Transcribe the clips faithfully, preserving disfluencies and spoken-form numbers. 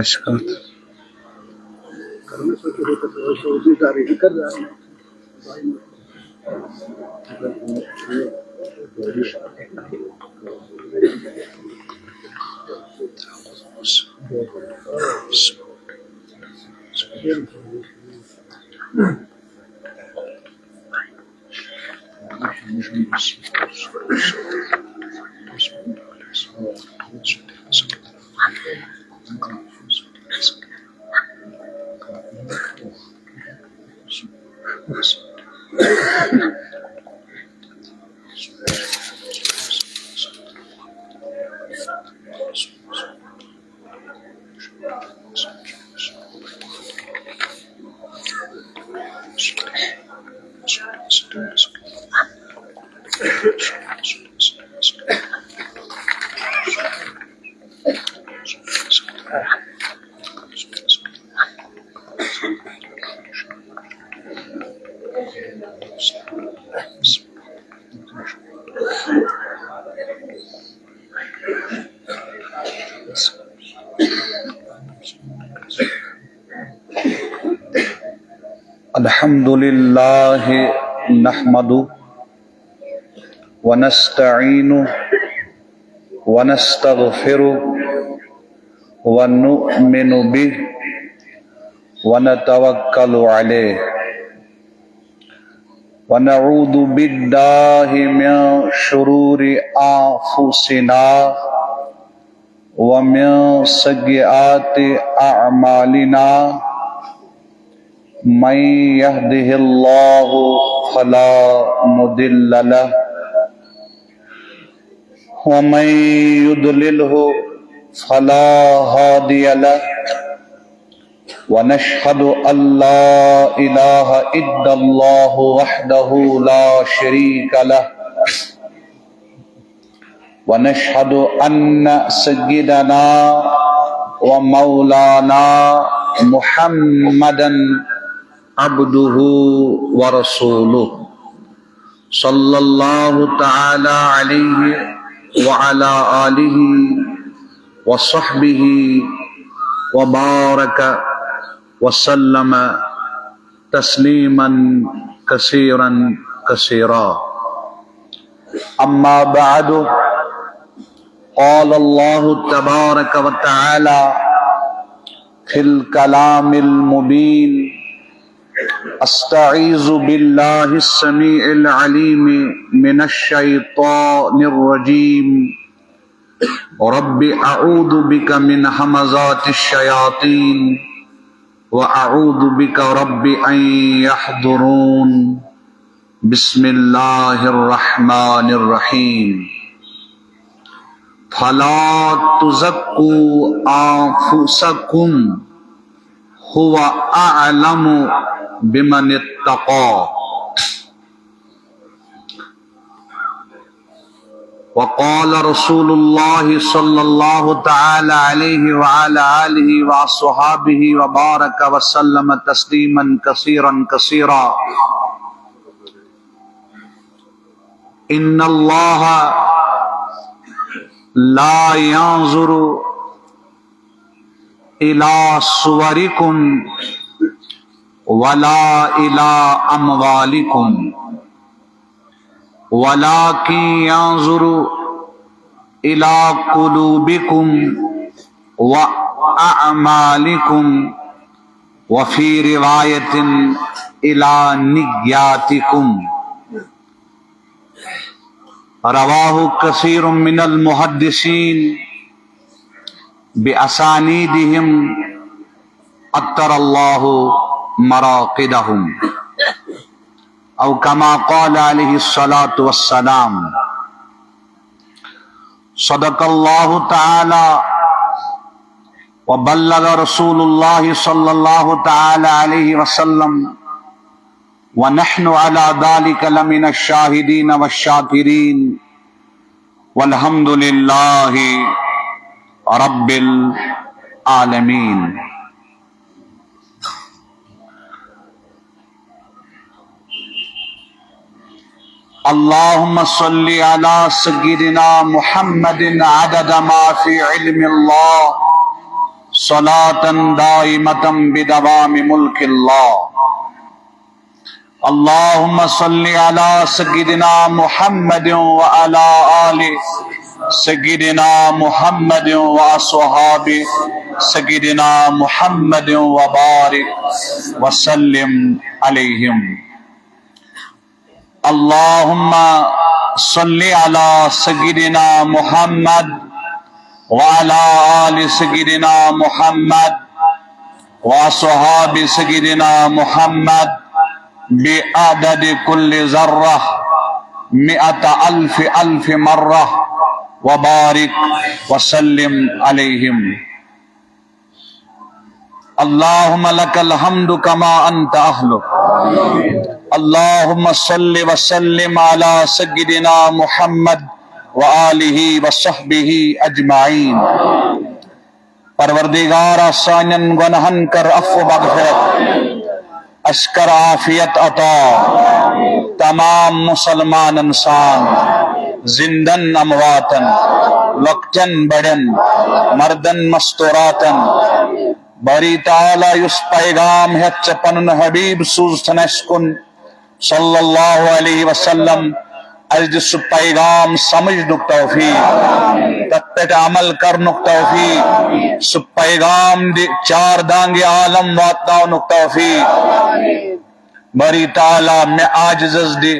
اَسہِ کَتھ؟ الحمد لله نحمده ونستعينه ونستغفره ونؤمن به ونتوكل عليه ونعوذ بالله من شرور أنفسنا ومن سيئات أعمالنا. من يهده الله فلا مضل له ومن يضلله فلا هادي له. ونشهد أن لا إله إلا الله وحده لا شريك له. ونشهد أن سيدنا ومولانا محمدا عبده ورسوله، صلى الله تعالى عليه وعلى آله وصحبه وبارك وسلم تسليما كثيرا كثيرا. أما بعد، قال الله تبارك وتعالى في الكلام المبين: أستعيذ بالله السميع العليم من الشيطان الرجيم. رب أعوذ بك من همزات الشياطين وأعوذ بك رب أن يحضرون. بسم الله الرحمن الرحيم. فلا تزكوا أنفسكم هو أعلم بمن اتقى. وقال رسول الله صلى الله تعالى عليه وعلى آله وأصحابه وبارك وسلم تسليما كثيرا كثيرا. إن الله لا ينظر إلى صوركم ولا إلى أموالكم ولكن ينظر إلى قلوبكم وأعمالكم وفي رواية إلى نياتكم. رواه كثير من المحدثين بأسانيدهم عطر الله مراقدهم، أو كما قال عليه الصلاة والسلام. صدق الله تعالى وبلغ رسول الله صلى الله تعالى عليه وسلم، ونحن على ذلك لمن الشاهدين والشاكرين، والحمد لله رب العالمين. اللهم صل على سيدنا محمد عدد ما في علم الله، صلاة دائمة بدوام ملك الله. اللهم صل على سيدنا محمد وعلى آل سيدنا محمد وأصحاب سيدنا محمد وبارك وسلم عليهم. اللهم صل على سيدنا محمد وعلى آل سيدنا محمد وأصحاب سيدنا محمد بعدد كل ذرة مئة ألف ألف مرة وبارك وسلم عليهم. اللهم لك الحمد كما أنت أهله. اللهم صل وسلم على سيدنا محمد وآله وصحبه أجمعين. پروردگارا، سانٮ۪ن گۄناہن کر عفو مغفرت، اسہِ کر عافیت عطا، تمام مسلمانن سان، زندن امواتن، لۄکٹٮ۪ن بڑٮ۪ن، مردن مستوراتن۔ باری تعالیٰ، یُس پیغام ہٮ۪تھ ژےٚ پنُن حبیب سوٗزتھن اسہِ کُن، صلی اللہ علیہ وسلم، اسہِ دِ سُہ پیغام سمجھنُک توفیق، تتھ پٮ۪ٹھ عمل کرنُک توفیق، سُہ پیغام دِ چار دانگِ عالم واتناونُک توفیق۔ باری تعالیٰ، مےٚ عاجزس دِ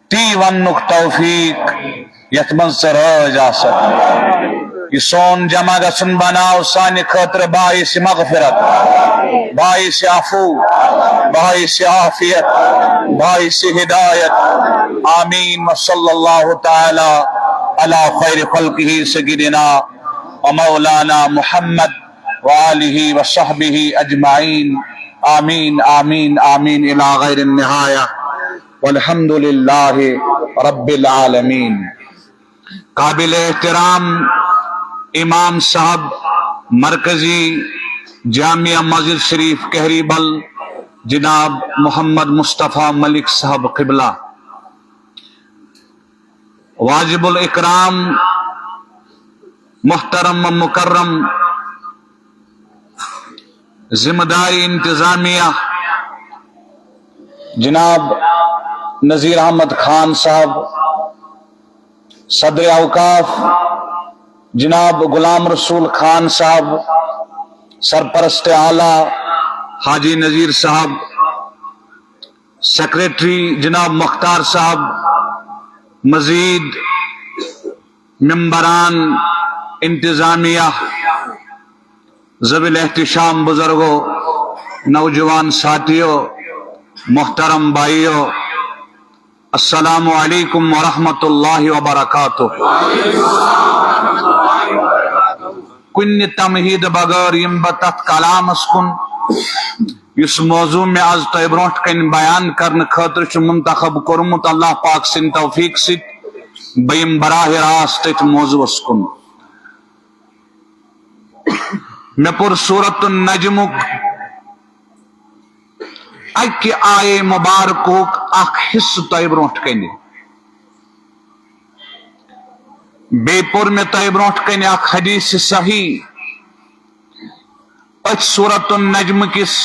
تی وننُک توفیق یتھ منٛز ژٕ رٲضۍ آسکھ۔ یہِ سون جمع گژھُن بناو سانہِ خٲطرٕ باعث مغفرت، باعث عفو، باعث عافیت، باعث ہدایت۔ آمین۔ وصلی اللہ تعالیٰ علی خیر خلقہ سیدنا و مولانا محمد و آلہ و صحبہ اجمعین۔ آمین، آمین، آمین الی غیر النہایہ۔ والحمد للہ رب العالمین۔ قابل احترام امام صاحب مرکزی جامع مسجد شریف کہریبل جناب محمد مصطفیٰ ملک صاحب قبلہ، واجب الاکرام محترم و مکرم ذمہ دار انتظامیہ جناب نذیر احمد خان صاحب، صدر اوقاف جناب غلام رسول خان صاحب، سرپرست اعلیٰ حاجی نذیر صاحب، سیکرٹری جناب مختار صاحب، مزید ممبران، انتظامیہ، ذوی الاحتشام بزرگو، نوجوان ساتھیو، محترم بھائیو، السلام علیکم ورحمۃ اللہ وبرکاتہ۔ کُنہِ تمہیٖد بغٲر یِمہٕ بہٕ تتھ کلامس کُن، یُس موضوع مےٚ از تۄہہِ برونٛٹھ کنہِ بیان کرنہٕ خٲطرٕ چھُ منتخب کوٚرمُت۔ اللہ پاک سٕنٛدِ توفیق سۭتۍ بہٕ یِمہٕ براہ راست تٔتھۍ موضوعس کُن۔ مےٚ پوٚر سورۃ النجمُک اکہِ آیے مبارکُک اکھ حصہٕ تۄہہِ برونٛٹھ کنہِ۔ بیٚیہِ پوٚر مےٚ تۄہہِ برونٛٹھ کنہِ اکھ حدیث صحیح۔ أتھۍ سورۃ النجم کِس،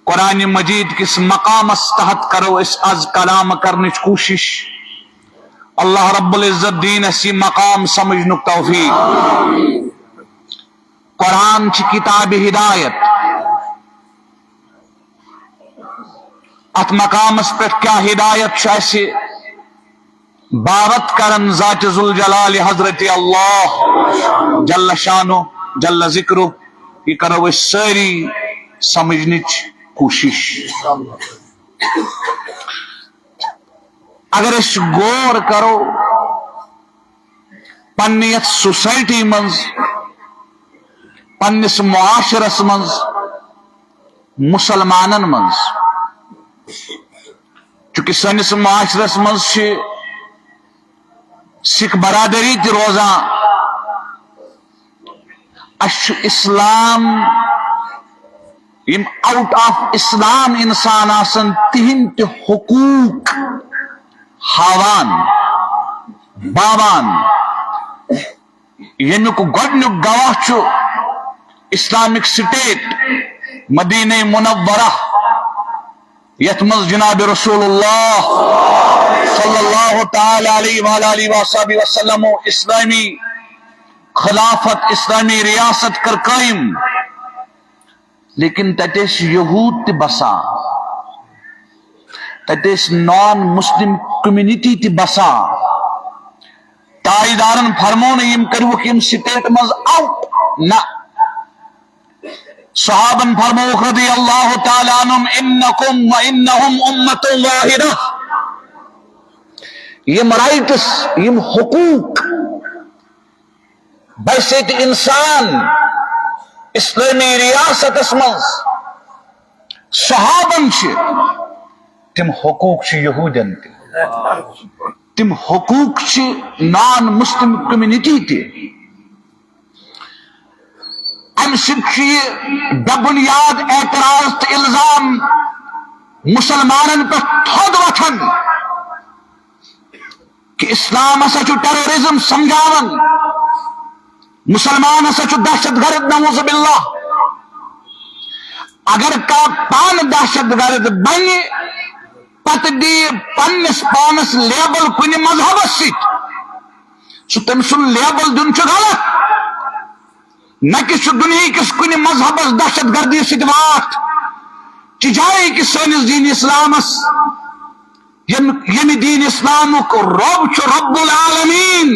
قرآن مجید کِس مقامس تحت کرو أسۍ از کلام کرنٕچ کوٗشش۔ اللہ رب العزت دِیِن اَسہِ یہِ مقام سمجھنُک توفیق۔ قرآن چھِ کتاب ہدایت۔ اتھ مقامس پٮ۪ٹھ کیٛاہ ہدایت چھُ اَسہِ باوت کران ذات ذوالجلال حضرت اللہ جل شانہ جل ذکرہ، یہِ کرو أسۍ سٲری سمجھنٕچ کوٗشش۔ اگر أسۍ غور کرو پننہِ یتھ سوسایٹی منٛز، پننِس معاشرس منٛز، مسلمانن منٛز، چونکہ سٲنِس معاشرس منٛز چھِ سکھ برادری تہِ روزان۔ اَسہِ چھُ اسلام، یِم آوٹ آف اسلام انسان آسن، تِہنٛدۍ تہِ حقوٗق ہاوان، باوان۔ ییٚمیُک گۄڈٕنیُک گواہ چھُ اسلامک سٹیٹ مدینہ منورہ، یتھ منٛز جناب رسول اللہ صلی اللہ تعالی علیہ وآلہ آلہ وصحبہ وسلم و اسلامی خلافت، اسلامی ریاست کٔر قٲیِم، لیکن تتہِ ٲسۍ یہوٗد تہِ بسان، تتہِ ٲسۍ نان مسلم کمیونٹی تہِ بسان۔ تاجدارن فرموو نہٕ، یِم کٔرِوُکھ یِم سٹیٹ منٛز آوٹ، نہ۔ صحابن فرمووُکھ رضی اللہ تعالی عنہم، انکم و انہم امۃ واحدہ۔ یِم رائٹس، یِم حقوق بحیثیت انسان اسلامی ریاستس منٛز صحابن چھِ، تِم حقوق چھِ یہودین تہِ، تِم حقوق چھِ نان مسلم کمیونٹی تہِ۔ امہِ سۭتۍ چھُ یہِ بے بنیاد اعتراض تہٕ الزام مسلمانن پٮ۪ٹھ تھوٚد وۄتھان۔ کہ اسلام ہسا چھُ ٹیررزم سمجھاوان، مسلمان ہسا چھُ دہشت گرد، نعوذ باللہ۔ اگر کانٛہہ پانہٕ دہشت گرد بنہِ، پتہٕ دِیہِ پننِس پانس لیبل کُنہِ مذہبس سۭتۍ، سُہ تٔمۍ سُنٛد لیبل دیُن چھُ غلط۔ نہ کہِ چھُ دُنیہکِس کُنہِ مذہبس دہشت گردی سۭتۍ واٹھ، چہِ جایہِ کہِ سٲنِس دین اسلامس، یم-، ییٚمہِ دین اسلامُک رب چھُ رب العالمین،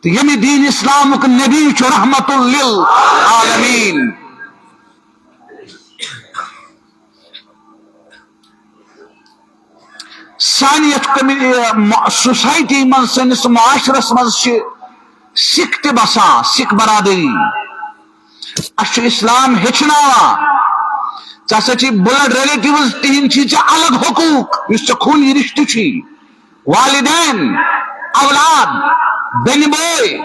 تہٕ ییٚمہِ دین اسلامُک نبی چھُ رحمت للعالمین۔ سانہِ یتھ کمی-، یہِ مع-، سوسایٹی منٛز، سٲنِس معاشرس منٛز چھِ سکھ تہِ بسان، سکھ برادری۔ اسہِ چھُ اسلام ہیٚچھناوان، ژےٚ ہسا چھِ بلڈ ریلیٹیوز، تِہنٛدۍ چھِ ژےٚ الگ حقوق، یُس ژےٚ خوٗنی رشتہٕ چھُے، والدین، اولاد، بیٚنہِ بٲے۔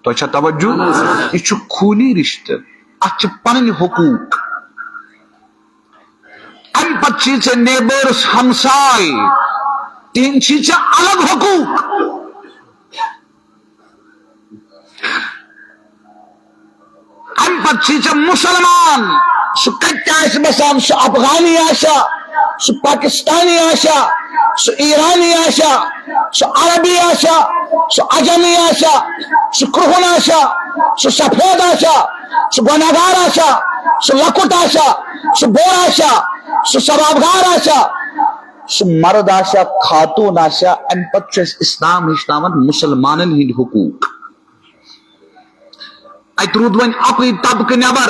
تۄہہِ چھا توجہ؟ یہِ چھُ خوٗنی رشتہٕ، اتھ چھِ پنٕنۍ حقوق۔ امہِ پتہٕ چھی ژےٚ نیبرس، ہمساے، تِہنٛدۍ چھی ژےٚ الگ حقوق۔ امہِ پتہٕ چھی ژےٚ مسلمان، سُہ کتہِ تہِ آسہِ بسان، سُہ افغانی آسیا، سُہ پاکستانی آسیا، سُہ ایرانی آسیا، سُہ عربی آسیا، سُہ عجمی آسیا، سُہ کرٛہُن آسیا، سُہ سفید آسیا، سُہ گۄنہگار آسیا، سُہ لۄکُٹ آسیا، سُہ بوٚڑ آسیا، سُہ ثوابگار آسیا، سُہ مرد آسیا، خاتون آسیا، امہِ پتہٕ چھُ اسہِ اسلام ہیٚچھناوان مسلمانن ہٕنٛدۍ حقوق۔ اتہِ روٗد وۄنۍ اکُے طبقہٕ نٮ۪بر،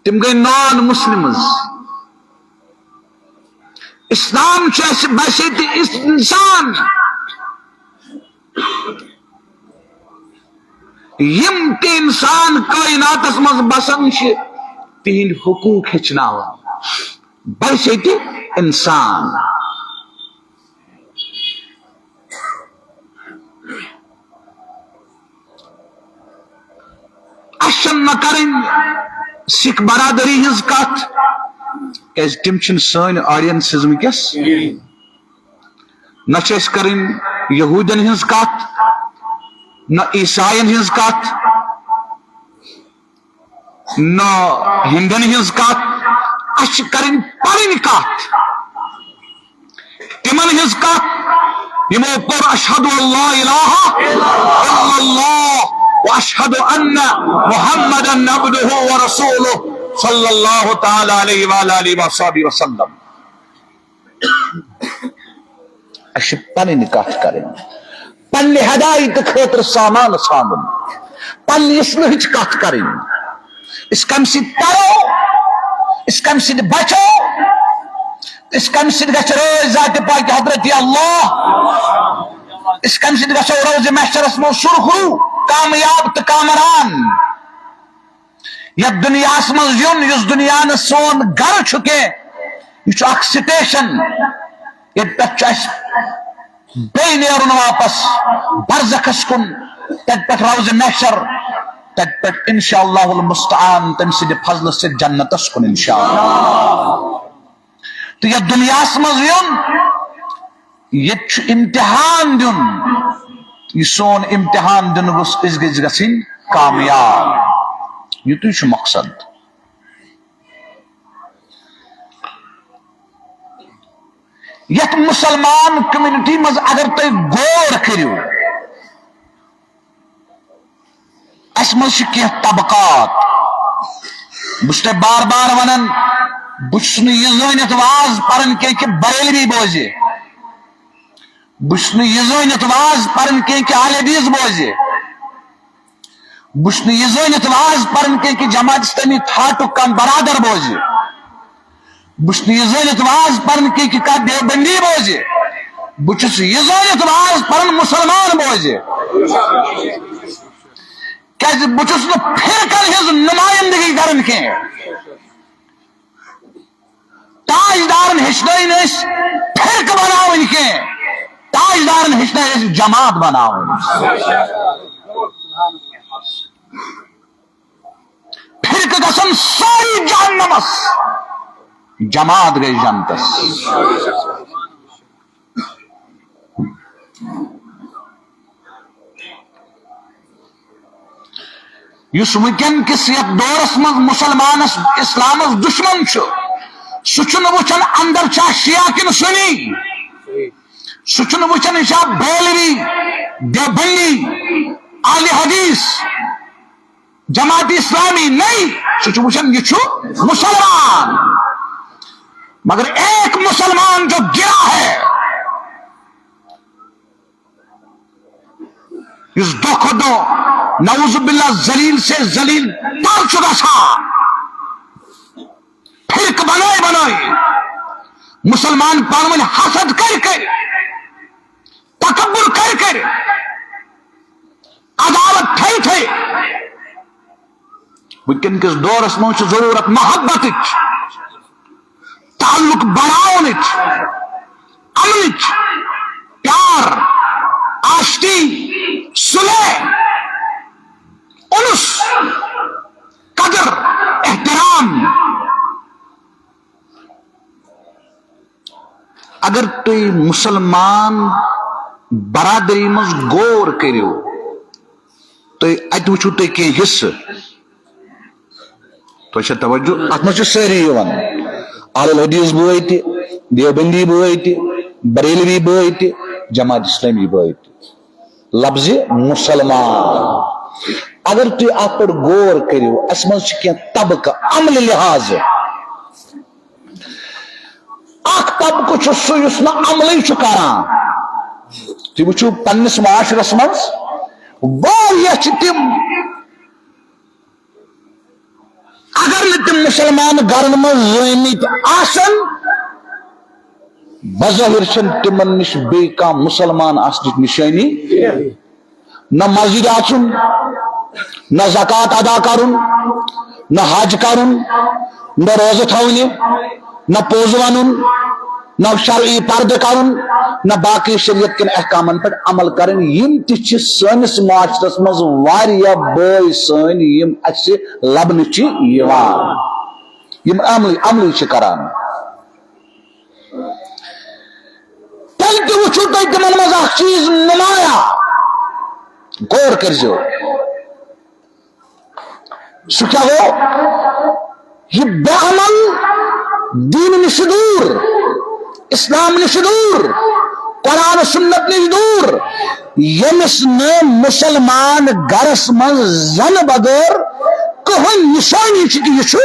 تِم گٔے نان مسلمز۔ اسلام چھُ اسہِ بحیثیت انسان، یِم تہِ انسان کائناتس منٛز بسان چھِ، تِہنٛدۍ حقوق ہیٚچھناوان بحیثیت انسان۔ اسہِ چھَنہٕ نہ کرٕنۍ سکھ برادری ہٕنٛز کتھ، کیازِ تِم چھِنہٕ سٲنۍ آڈینسز وٕنکیٚس۔ نہ چھِ اسہِ کرٕنۍ یہودین ہٕنٛز کتھ، نہ عیساین ہٕنٛز کتھ، نہ ہندن ہٕنٛز کتھ، اسہِ چھِ کرٕنۍ پنٕنۍ کتھ۔ تِمن ہٕنٛز کتھ، یِمو کوٚر اشہد ان لا الہ الا اللہ و اشہد ان محمدا عبدہ و رسولہ صلی اللہ تعالی علیہ وآلہ وصحبہ وسلم۔ اسہِ چھِ پنٕنۍ کتھ کرٕنۍ، پننہِ ہدایتہٕ خٲطرٕ سامان ژھانڈُن، پننہِ اصلٲحٕچ کتھ کرٕنۍ۔ أسۍ کمہِ سۭتۍ پرو، أسۍ کمہِ سۭتۍ بچو، أسۍ کمہِ سۭتۍ گژھِ رٲضۍ ذاتِ پاکِ حضرت اللہ، أسۍ کمہِ سۭتۍ گژھو روزِ محشرس منٛز سرخرو، کامیاب تہٕ کامران۔ یتھ دُنیاہس منٛز یُن، یُس دُنیا نہٕ سون گرٕ چھُ کینٛہہ، یہِ چھُ اکھ سٹیشن، ییٚتہِ پٮ۪ٹھ چھُ اسہِ بیٚیہِ نیرُن واپس برزخس کُن، تتہِ پٮ۪ٹھ روزِ محشر، تتہِ پٮ۪ٹھ انشاءاللہ المستعان تٔمۍ سٕنٛدِ فضلہٕ سۭتۍ جنتس کُن انشاءاللہ۔ تہٕ یتھ دُنیاہس منٛز یُن، ییٚتہِ چھُ امتحان دیُن۔ یہِ سون امتحان دِنہٕ گوٚژھ، أسۍ گٔژھۍ گژھٕنۍ کامیاب۔ یُتُے چھُ مقصد۔ یتھ مسلمان کمیونٹی منٛز اگر تُہۍ غور کٔرِو، اسہِ منٛز چھِ کینٛہہ طبقات۔ بہٕ چھُس تۄہہِ بار بار ونان، بہٕ چھُس نہٕ یہِ زٲنِتھ واز پران کینٛہہ کہِ بریلوی بوزِ۔ بہٕ چھُس نہٕ یہِ زٲنِتھ واز پران کینٛہہ کہِ اہل حدیث بوزِ۔ بہٕ چھُس نہٕ یہِ زٲنِتھ واز پران کینٛہہ کہِ جماعت اسلامی تھاٹُک کانٛہہ برادر بوزِ۔ بہٕ چھُس نہٕ یہِ زٲنِتھ واز پران کینٛہہ کہِ کانٛہہ دیوبندی بوزِ۔ بہٕ چھُس یہِ زٲنِتھ واز پران مُسلمان بوزِ۔ کیازِ بہٕ چھُس نہٕ فرقن ہٕنٛز نُمایندگی کران کینٛہہ۔ تاجدارن ہیٚچھنٲے نہٕ أسۍ فرقہٕ بناوٕنۍ کینٛہہ، تاجدارن ہیٚچھنٲے أسۍ جماعت بناوٕنۍ۔ فرقہٕ گژھن سٲری جہنمس، جماعت گٔے جنتس۔ یُس وٕنکیٚن کِس یتھ دورس منٛز مُسلمانس اسلامس دشمن چھُ، سُہ چھُنہٕ وٕچھان اندر چھا شیعہ کِنہٕ سُنی، سُہ چھُنہٕ وٕچھان یہِ چھا بریلوی، دیوبندی، اہل حدیث، جماعت اسلامی، نہیں، سُہ چھُ وٕچھان یہِ چھُ مسلمان۔ مگر ایک مسلمان جو گرا ہے، یُس دۄہ کھۄتہٕ دۄہ نعوذ باللہ ذلیل سے ذلیل تر چھُ گژھان، فرقہٕ بنٲے بنٲے، مسلمان پانہٕ ؤنۍ حسد کٔرۍ کٔرۍ، تکبر کٔرۍ کٔرۍ، عداوت تھٲے تھٲے۔ وٕنکیٚن کِس دورس منٛز چھِ ضروٗرت محبتٕچ، تعلق بڑاونٕچ، امنٕچ، پیار، آشتی، صلح، انس، قدر، احترام۔ اگر تُہۍ مسلمان برادری منٛز غور کٔرِو، تُہۍ اتہِ وٕچھِو تُہۍ کینٛہہ حصہٕ۔ تۄہہِ چھا توجہ؟ اتھ منٛز چھِ سٲری یِوان، اہل الحدیث بٲے تہِ، دیوبندی بٲے تہِ، بریلوی بٲے تہِ، جماعت اسلامی بٲے تہِ۔ لفظ مسلمان۔ اگر تُہۍ اتھ پٮ۪ٹھ غور کٔرِو، اسہِ منٛز چھِ کینٛہہ طبقہٕ عملہِ لحاظہٕ۔ اکھ طبقہٕ چھُ سُہ یُس نہٕ عملٕے چھُ کران۔ تُہۍ وٕچھِو پننِس معاشرس منٛز واریاہ چھِ تِم، اگر نہٕ تِم مسلمان گرن منٛز زٲمٕتۍ آسن، بظٲہر چھنہٕ تِمن نِش بیٚیہِ کانٛہہ مسلمان آسنٕچ نشٲنی۔ نہ مسجد اژُن، نہ زکوٰۃ ادا کرُن، نہ حج کرُن، نہ روزٕ تھاونہِ، نہ پوٚز ونُن، نہ شرعی پردٕ کرُن، نہ باقی شریعت کٮ۪ن احکامن پٮ۪ٹھ عمل کرٕنۍ۔ یِم تہِ چھِ سٲنِس معاشرس منٛز واریاہ بٲے سٲنۍ، یِم اسہِ لبنہٕ چھِ یِوان، یِم عملی، عملی چھِ کران۔ تیٚلہِ تہِ وٕچھِو تُہۍ تِمن منٛز اکھ چیٖز نمایاں، غور کٔرۍزیو۔ سُہ کیٛاہ گوٚو؟ یہِ بے عمل دیٖن نِش دوٗر، اسلام نِش دوٗر، قرآن و سنت نِش دوٗر، ییٚمِس نہٕ مسلمان گرس منٛز زنہٕ بغٲر کٕہٕنۍ نِشٲنی چھِ کہِ یہِ چھُ۔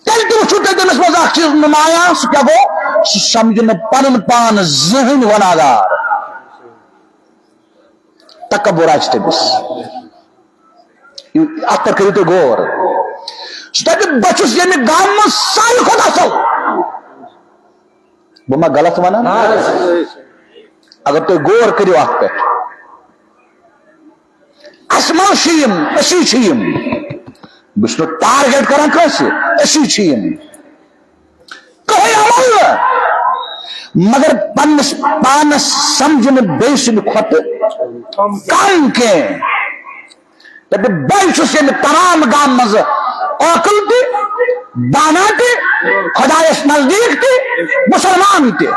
تیٚلہِ تہِ وٕچھِو تُہۍ تٔمِس منٛز اکھ چیٖز نمایاں، سُہ کیٛاہ گوٚو؟ سُہ سمجھِ نہٕ پنُن پان زٕہٕنۍ گۄناہ گار۔ تکبر آسہِ تٔمِس۔ اتھ پٮ۪ٹھ کٔرِو تُہۍ غور۔ سُہ دپہِ، بہٕ چھُس ییٚمہِ گامہٕ منٛز ساروی کھۄتہٕ اصل۔ بہٕ ما غلط ونان؟ اگر تُہۍ غور کٔرِو اتھ پٮ۪ٹھ، اسہِ منٛز چھِ یِم، أسی چھِ یِم۔ بہٕ چھُس نہٕ ٹارگیٹ کران کٲنٛسہِ، أسی چھِ یِم۔ کٕہٕنۍ عمل نہٕ، مگر پننِس پانس سمجھنہٕ بیٚیہِ سٕنٛدِ کھۄتہٕ کم کینٛہہ۔ دپہِ، بہٕ چھُس ییٚمہِ تمام گامہٕ منٛزٕ عٲقل تہِ، دانا تہِ، خۄدایس نزدیٖک تہِ، مسلمان تہِ۔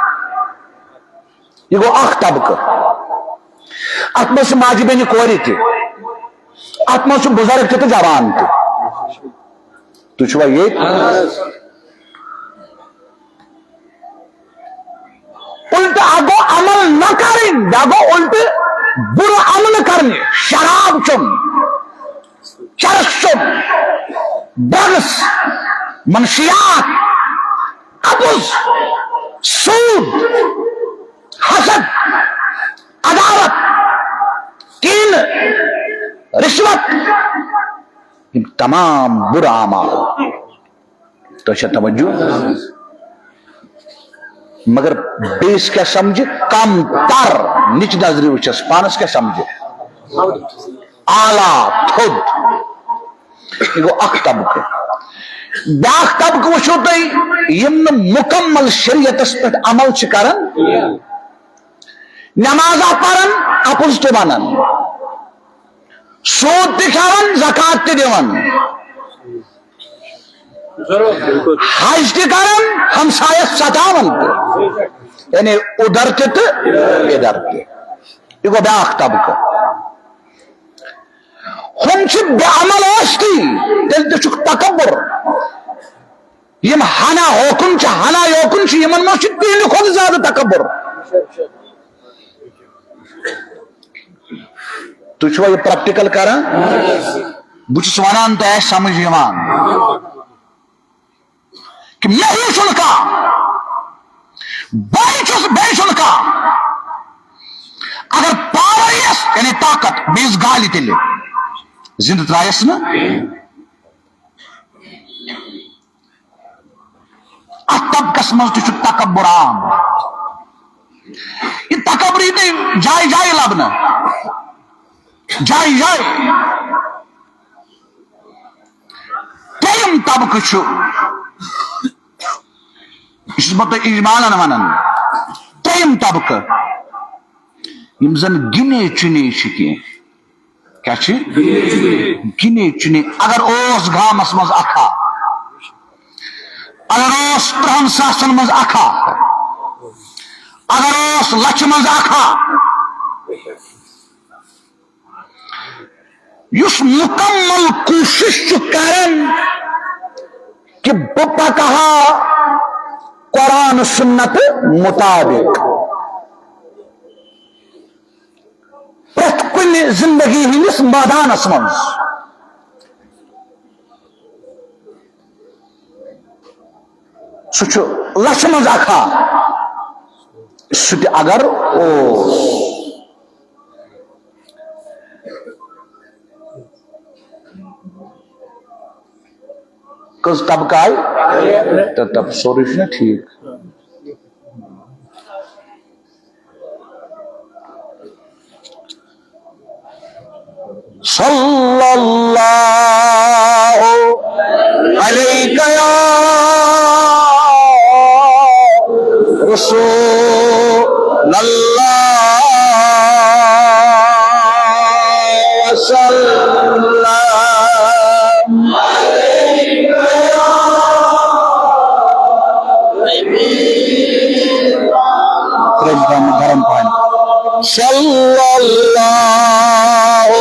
یہِ گوٚو اکھ طبقہٕ۔ اتھ منٛز چھِ ماجہِ بیٚنہِ کورِ تہِ۔ اتھ منٛز چھُ بُزرگ تہِ تہٕ جوان تہِ۔ تُہۍ چھِوا ییٚتہِ؟ الٹہٕ اکھ گوٚو عمل نہ کرٕنۍ، بیٚیہِ گوٚو الٹہٕ بُرٕ عملہٕ کرنہِ، شراب چیوٚن، چرس چیوٚن، ڈرگس، منشیات، اپُز، سود، حسد، عداوت، کینہٕ، رشوت، یِم تمام بُرٕ اعمال۔ تۄہہِ چھا توجہ؟ مگر بیٚیِس کیٛاہ سمجھِ؟ کم تر نِچ نظرِ وٕچھس، پانس کیٛاہ سمجھِ؟ اعلیٰ، تھوٚد۔ یہِ گوٚو اکھ طبقہٕ۔ بیٛاکھ طبقہٕ وٕچھِو تُہۍ، یِم نہٕ مُکمل شریعتس پٮ۪ٹھ عمل چھِ کران، نمازہ پران، اپُز تہِ ونان، سود تہِ کھٮ۪وان، زکات تہِ دِوان، حج تہِ کران، ہمسایس ستاوان تہِ، یعنی ادھر تہِ تہٕ ادھر تہِ۔ یہِ گوٚو بیٛاکھ طبقہٕ۔ ہُم چھِ بے عمل ٲستی، تیٚلہِ تہِ چھُکھ تکبر۔ یِم ہنا ہوکُن چھِ، ہنا یوکُن چھِ، یِمن منٛز چھُ تِہنٛدِ کھۄتہٕ زیادٕ تکبر۔ تُہۍ چھِوا یہِ پریکٹیکل کران؟ بہٕ چھُس ونان، تۄہہِ آسہِ سمجھ یِوان کہِ مےٚ ہیوٗ چھُنہٕ کانٛہہ، بہٕ چھُس، بیٚیہِ چھُنہٕ کانٛہہ۔ اگر پاور یِیَس، یعنی طاقت، بیٚیِس گالہِ تیٚلہِ زِندٕ ترٛایَس نہٕ۔ اتھ طبقس منٛز تہِ چھُ تکبر عام۔ یہِ تکبر یی تۄہہِ جایہِ جایہِ لبنہٕ، جایہِ جایہِ۔ ترٛیٚیِم طبقہٕ چھُ، یہِ چھُس بہٕ تۄہہِ اجمالن ونان، ترٛیٚیِم طبقہٕ، یِم زن گِنے چُنے چھِ کینٛہہ۔ کیٛاہ چھِ؟ گِنے چُنے۔ اگر اوس گامس منٛز اکھا، اگر اوس ترٛہن ساسن منٛز اکھا، اگر اوس لچھِ منٛز اکھا، یُس مُکمل کوٗشِش چھُ کران کہِ بہٕ پکہٕ ہا قرآن سُنت مُطابِق، پرٛٮ۪تھ کُنہِ زِندگی ہٕنٛدِس مٲدانس منٛز۔ سُہ چھُ لچھِ منٛز اکھا۔ سُہ تہِ اگر اوس۔ کٔژ طبقہٕ آیہِ؟ تہٕ طب-، سورُے چھُنہ ٹھیٖک؟ صلی اللہ علیک یا رسول اللہ وسلم۔ ترٛیش گرم، گرم پہن۔ صلی اللہ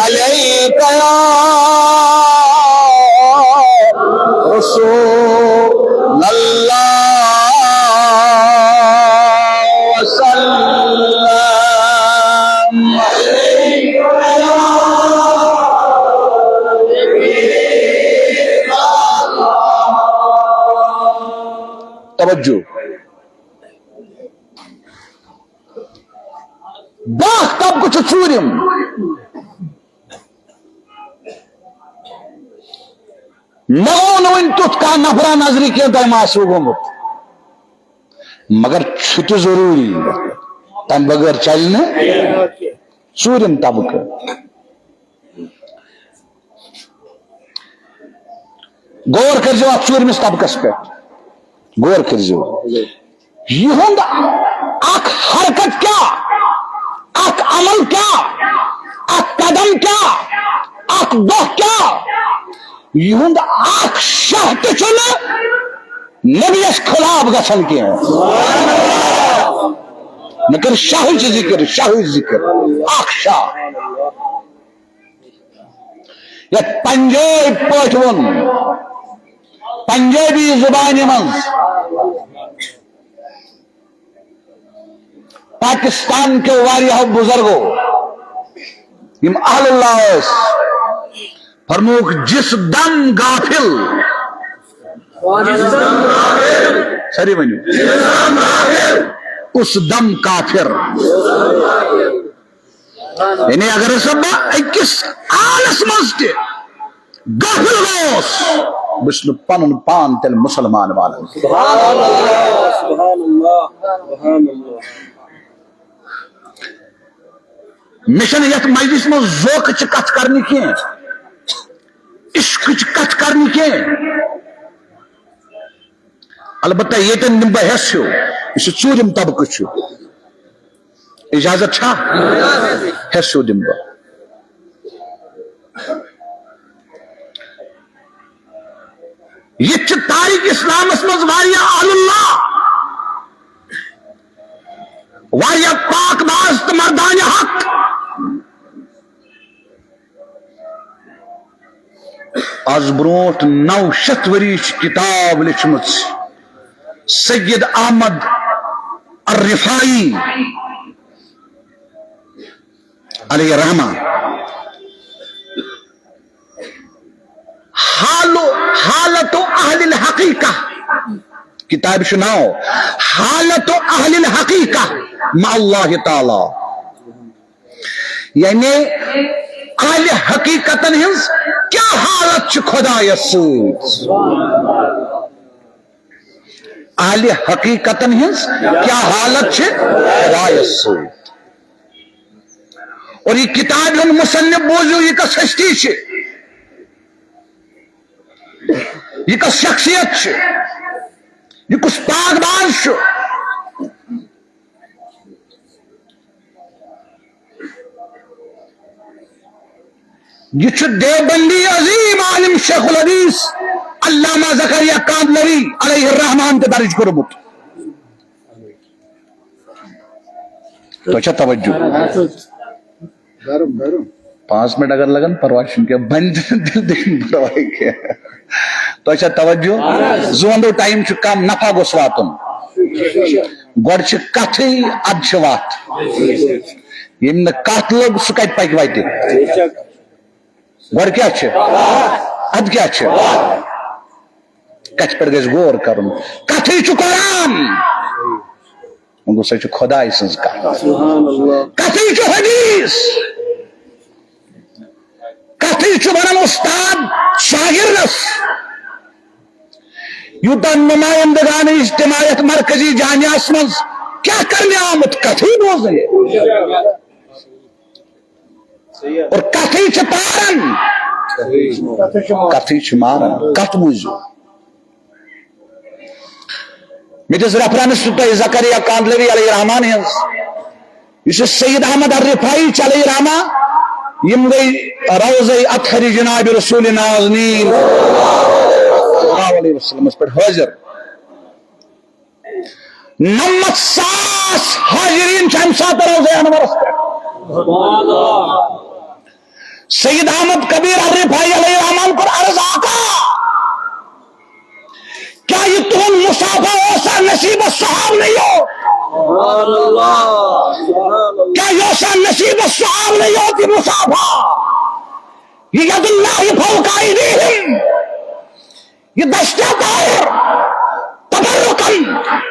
علیک یا رسول اللہ وسلم۔ توجہ۔ بیٛاکھ طبقہٕ چھُ ژوٗرِم۔ مےٚ گوٚو نہٕ وُنہِ تیُتھ کانٛہہ نفرا نظرِ کینٛہہ، تۄہہِ ما آسِوٕ گوٚمُت، مگر چھُ تہِ ضروٗری، تَمہِ بغٲر چلہِ نہٕ۔ ژوٗرِم طبقہٕ۔ غور کٔرۍزیو اتھ ژوٗرمِس طبقس پٮ۪ٹھ، غور کٔرۍزیو۔ یِہُنٛد اکھ حرکت کیٛاہ، اکھ عمل کیٛاہ، اکھ قدم کیٛاہ، اکھ دۄہ کیٛاہ، یِہُنٛد اکھ شاہ تہِ چھُنہٕ نبیَس خلاف گژھان کینٛہہ۔ مےٚ کٔر شاہٕچ ذکر، شاہٕچ ذکر، اکھ شاہ۔ یتھ پنجٲبۍ پٲٹھۍ ووٚن، پنجٲبی زبانہِ منٛز، پاکستان کیو واریاہو بزرگو، یِم اہل اللہ ٲسۍ، فرمووُکھ، جس دم غافل، سٲری ؤنِو، اس دم کافر۔ یعنی اگر ہسا بہٕ أکِس حالس منٛز تہِ غافل گوس، بہٕ چھُس نہٕ پنُن پان تیٚلہِ مُسلمان مانان۔ سبحان اللہ، سبحان اللہ، سبحان اللہ۔ مےٚ چھَنہٕ یَتھ مجلس منٛز ذوقٕچ کتھ کرنہِ کینٛہہ، عشقٕچ کتھ کرنہِ کینٛہہ۔ البتہ ییٚتٮ۪ن نِمہٕ بہٕ حصہٕ ہیوٗ، یُس یہِ ژوٗرِم طبقہٕ چھُ، اجازت چھا؟ حصہٕ ہیوٗ دِمہٕ بہٕ۔ ییٚتہِ چھِ تاریخ اسلامس منٛز واریاہ اہل اللہ، واریاہ پاک باز تہٕ مردانہِ حق۔ از برونٹھ نو شیتھ ؤری چھِ کتاب لیچھمٕژ سید احمد الرفاعی علیہ الرحمہ، حال، حالت اہل الحقیقہ، کتاب چھُ ناو حالت اہل الحقیقہ مع اللہ تعالی۔ یعنی اہل حقیقتن ہنز کیا حالت چھ خدایس سۭتۍ؟ اہل حقیقتن ہنز کیا حالت چھ خدایس سۭتۍ؟ اور یہ کتاب ہند مصنف بوزو، یہ کس ہستی چھ، یہ کس شخصیت چھ، یہ کس پاک باز چھ۔ یہ چھ دیوبندی عظیم عالم شیخ الحدیث علامہ زکریا کاندلوی علیہ الرحمان تہ درج کوٚرمُت۔ تۄہہِ چھا توجہ؟ گرم، گرم۔ پانٛژھ منٹ اگر لگن، پرواے چھُنہٕ کینٛہہ، بنہِ تہِ دِل، دِل، دِل، پرواے کینٛہہ۔ تۄہہِ چھا توجہ؟ زوندو ٹائم چھُ کم، نفع گوٚژھ واتُن۔ گۄڈٕ چھِ کتھٕے، ادٕ چھِ وتھ۔ ییٚمۍ نہٕ کتھ لٔگ، سُہ کتہِ پکہِ وتہِ؟ گۄڈٕ کیٛاہ چھِ؟ ادٕ کیٛاہ چھِ؟ کتھِ پٮ۪ٹھ گژھِ غور کرُن۔ کتھٕے چھُ قرآن۔ وۄنۍ گوٚو سۄ چھِ خۄداے سٕنٛز کتھ۔ سبحان اللہ۔ کتھٕے چھُ حدیث۔ کتھٕے چھُ ونان استاد شاگردس۔ یوٗتاہ نمائندگان اجتماع یتھ مرکزی جامعس منٛز کیٛاہ کرنہِ آمُت؟ کتھٕے بوزنہِ۔ اور کتھٕے چھِ تاران، کتھٕے چھِ ماران، کتھ بوٗزِو۔ مےٚ دِژ ریفرنس تۄہہِ زکریا کاندلوی علیہ الرحمان ہٕنٛز، یُس یہِ سید احمد الرفاعی چھُ علیہ الرحمہ، یِم گٔے روضہ اطہر جناب رسول نازنین صلی اللہ علیہ وسلمس پٮ۪ٹھ حٲضِر۔ نَمَتھ ساس حاضریٖن چھِ اَمہِ ساتہٕ روضہ انورس پٮ۪ٹھ۔ سید احمد کبیر الرفاعی علیہ الرحمان کوٚر عرض، آقا، کیا یہ تُہُنٛد مصافحہ اوسا نصیبس صحاب نہیں ہو؟ سبحان اللہ، سبحان اللہ۔ کیا یہ اوسا نصیبس صحاب نہیں ہو کہ مصافحہ؟ یہ ید اللہ فوق ایدیہم۔ یہ دشتِ طاہر، تبرکن،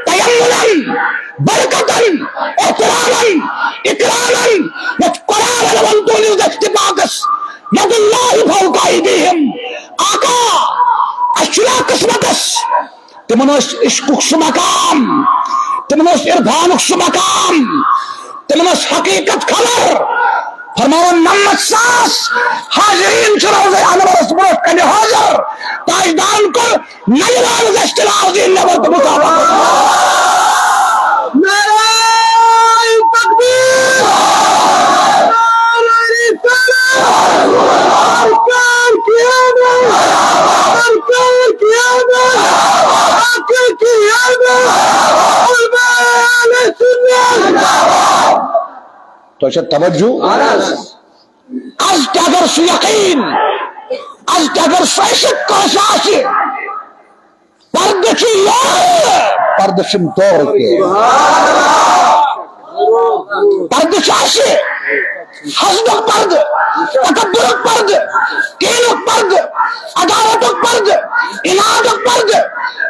تیمنن، برکتن، احترامن، اکرامن، یتھ قرآن ونان تُہنٛدِس دشتِ پاکس، ید اللہ فوق ایدیہم۔ آقا، اسہِ چھُنہ قسمتس، تِمن اوس عشقُک سُہ مقام، تِمن اوس عرفانُک سُہ مقام، تِمن ٲس حقیقت خبر۔ فرماوان، نَمَتھ ساس حاضریٖن چھِ روضہ انورس برونٛٹھ کنہِ حٲضِر۔ تاجدارن کوٚر ننہِ وال دشتِ العظیم نٮ۪بر تہٕ مصافحہ۔ نعرہ تکبیر! نعرہ رسالت! سرکار کی آمد! سرکار کی آمد! حق کی آمد! علماء اہل سنت! تۄہہِ چھا توجہ؟ از تہِ اگر سُہ یقین از تہِ اگر سۄ چھِ کٲنٛسہِ آسہِ، پردٕ چھِ یورٕ، پردٕ چھِم تورٕ تہِ۔ پردٕ چھِ اَسہِ، حسدُک پردٕ، تکبرُک پردٕ، کینُک پردٕ، عداوتُک پردٕ، عنادُک پردٕ،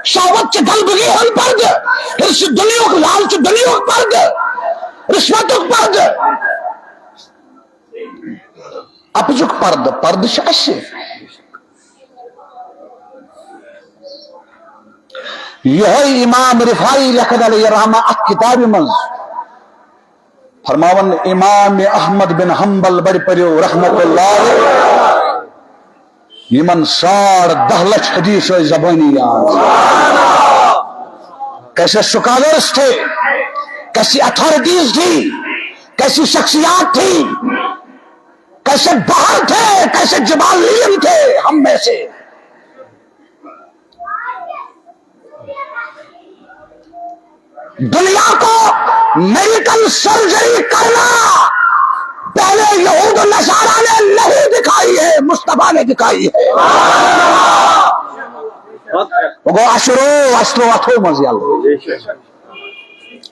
شہوت چہِ غلبگی ہُنٛد پردٕ، حرص دُنیاہُک، لالچ دُنیاہُک پردٕ، رشوتُک پردٕ۔ اپزُک پردٕ، پردٕ چھُ اَسہِ۔ یِہوٚے امام رفاعی لیکھن علیہ الرحمہ اتھ کتابہِ منٛز، فرماوان امام احمد بن حنبل بڑِ پٔرِو رحمت اللہ علیہ، یِمن ساڑ دہ لچھ حدیث ٲسۍ زبٲنی یاد۔ کیسے سکالرز تھے، کیسی اتھارٹیز تھی، کیسی شخصیات تھی، کیسے بحر تھے، کیسے جبالین تھے ہم میں سے۔ دنیا کو میڈیکل سرجری کرنا پہلے یہود و نصارہ نے نہیں دکھائی ہے، مصطفیٰ نے دکھائی ہے۔ وہ گو اشرو، اشرو اتھو منز یل۔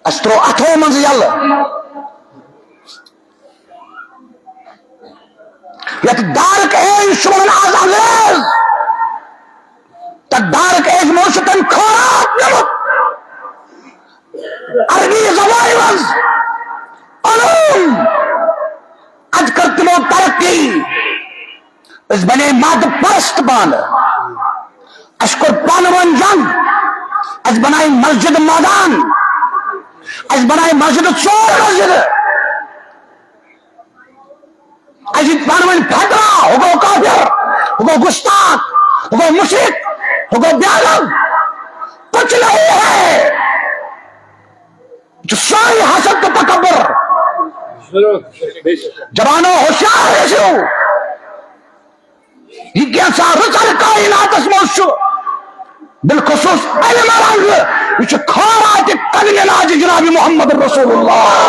اشرو اتھو منز یل۔ یتھ ڈارک ایج چھُ ونان آز انگریز، تہٕ ڈارک ایج منٛز چھُ تٔمۍ خٲرات نیومُت۔ عربی زبانہِ منٛز علوم، اتہِ کٔر تِمو ترقی۔ أسۍ بنے مادٕ پرست پانہٕ۔ اَسہِ کوٚر پانہٕ ؤنۍ جنگ۔ اَسہِ بنایہِ مسجد مٲدان۔ اَسہِ بنایہِ مسجد ژور مسجدٕ۔ اَسہِ دِتۍ پانہٕ ؤنۍ فتوا، ہُہ گوٚو کافر، ہُہ گوٚو گستاخ، ہُہ گوٚو مشرک، ہُہ گوٚو بیالب۔ کچھ نہیں ہے۔ یہِ چھُ سورُے حسد تہٕ تکبر۔ جوانو، ہوشیار ٲسِو۔ یہِ کینٛژھا رٕژر کائناتس منٛز چھُ، بالخصوص علم رنگ، یہِ چھُ خٲراتِ قدمِ ناجِ جناب محمد رسول اللہ۔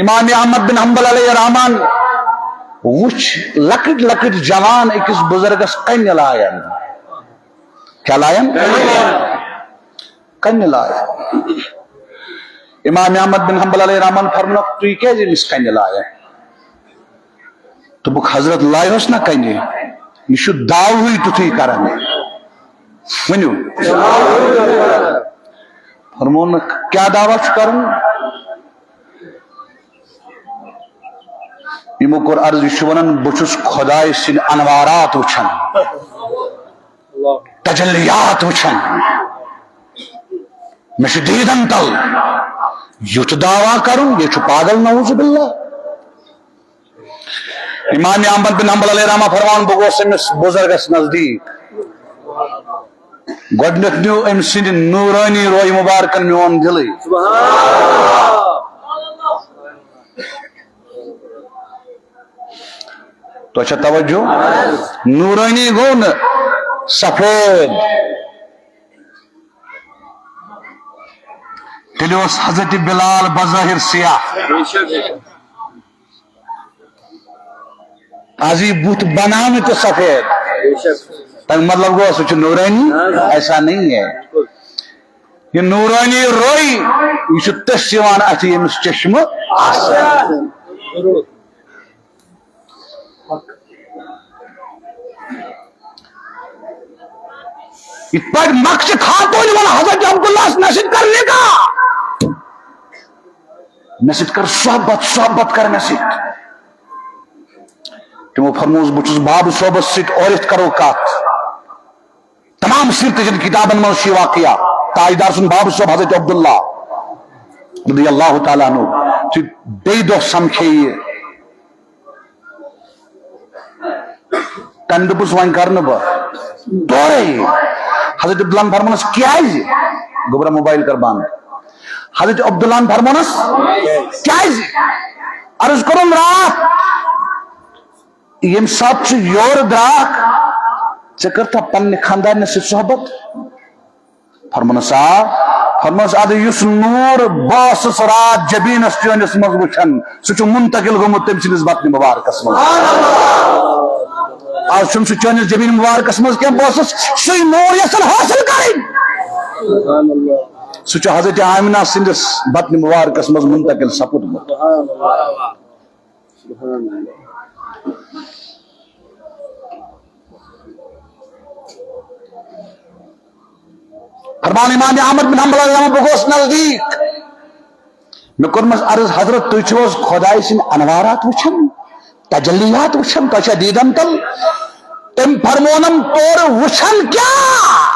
امام احمد بن حنبل علیہ الرحمان وُچھ لۄکٕٹۍ لۄکٕٹۍ جوان أکِس بزرگس کنہِ لایان۔ کیٛاہ لایان؟ کنہِ لایان۔ امام احمد بن حنبل علیہ الرحمان فرموونکھ، "تُہۍ کیٛازِ أمِس کنہِ لایان؟" دوٚپُکھ، "حضرت، لایہوس نہ کنہِ، یہِ چھُ دعوہٕے تیُتھُے کران۔" ؤنِو۔ فرموونکھ، "کیٛاہ دعویٰ چھُ کران؟" یِمو کوٚر عرض، یہِ چھُ وَنان، "بہٕ چھُس خۄداے سٕنٛدۍ انوارات وٕچھان، تجلیات وٕچھان، مےٚ چھُ دیٖدن تل یُتھ دعویٰ کرُن، یہِ چھُ پاگل، نعوذ باللہ۔" امام احمد بن حنبل علیہ رحمہ فرمان، بہٕ گوس أمِس بُزرگس نزدیٖک۔ گۄڈٕنیتھ نیوٗ أمۍ سٕنٛدِ نوٗرٲنی روے مُبارکن میون دِلٕے۔ تۄہہِ چھا توجہ؟ نوٗرٲنی گوٚو نہٕ سفید، تیٚلہِ اوس حضرت بلال بظاہر سیاہ۔ از یہِ بُتھ بناونہٕ تہِ سفید۔ تَمیُک مطلب گوٚو، سُہ چھُ نوٗرٲنی؟ ایسا نہیں ہے۔ یہِ نوٗرٲنی روے، یہِ چھُ تٔسۍ یِوان اَتھِ، ییٚمِس چشمہٕ آسن۔ یِتھ پٲٹھۍ مکہٕ چہِ خاتوٗنہِ ووٚن حضرت عبداللہس، "مےٚ سۭتۍ کر نکاح، مےٚ سۭتۍ کر صحبت، صحبت کر مےٚ سۭتۍ۔" تِمو فرمووُس، "بہٕ چھُس بابہٕ صٲبس سۭتۍ، اورٕ یِتھ کرو کتھ۔" تمام سیرتٕچن کتابن منٛز چھُ یہِ واقعہ۔ تاجدار سُنٛد بابہٕ صٲب حضرت عبداللہ رضی اللہ تعالیٰ عنہ چھُ بیٚیہِ دۄہ سمکھے یہِ۔ تٔمۍ دوٚپُس، "وۄنۍ کرٕ نہٕ بہٕ تورے۔" حضرت عبداللہن فرمونس، "کیازِ؟" گوٚبرا موبایل کر بند۔ حضرت عبداللہن فرمونس، "کیازِ؟" عرض کوٚرُن، "راتھ ییٚمہِ ساتہٕ ژٕ یورٕ درٛاکھ، ژےٚ کٔرتھا پننہِ خاندارنہِ سۭتۍ صحبت؟" فرمانس آ، فرمانس ادٕ یُس نوٗر بہٕ اوسُس راتھ جبیٖنس چٲنِس منٛز وٕچھان، سُہ چھُ منتقل گوٚمُت تٔمۍ سٕنٛدِس بطنِ مُبارکس منٛز۔ آز چھُنہٕ سُہ چٲنِس جبیٖن مُبارکس منٛز کینٛہہ، بہٕ اوسُس سُے نوٗر یژھان حٲصِل کرٕنۍ۔ سُہ چھُ حضرت آمنہ سٕنٛدِس بطنِ مُبارکس منٛز منتقل سپُدمُت۔ فرمان امام احمد بن حنبل رحمہ، بہٕ گوس نزدیٖک، مےٚ کوٚرمَس عرض، حضرت، تُہۍ چھِو حظ خۄداے سٕنٛدۍ انوارات وٕچھان، تجلیات وٕچھان، تۄہہِ چھا دیٖدن تل؟ تٔمۍ فرمونم تورٕ، وٕچھان کیٛاہ؟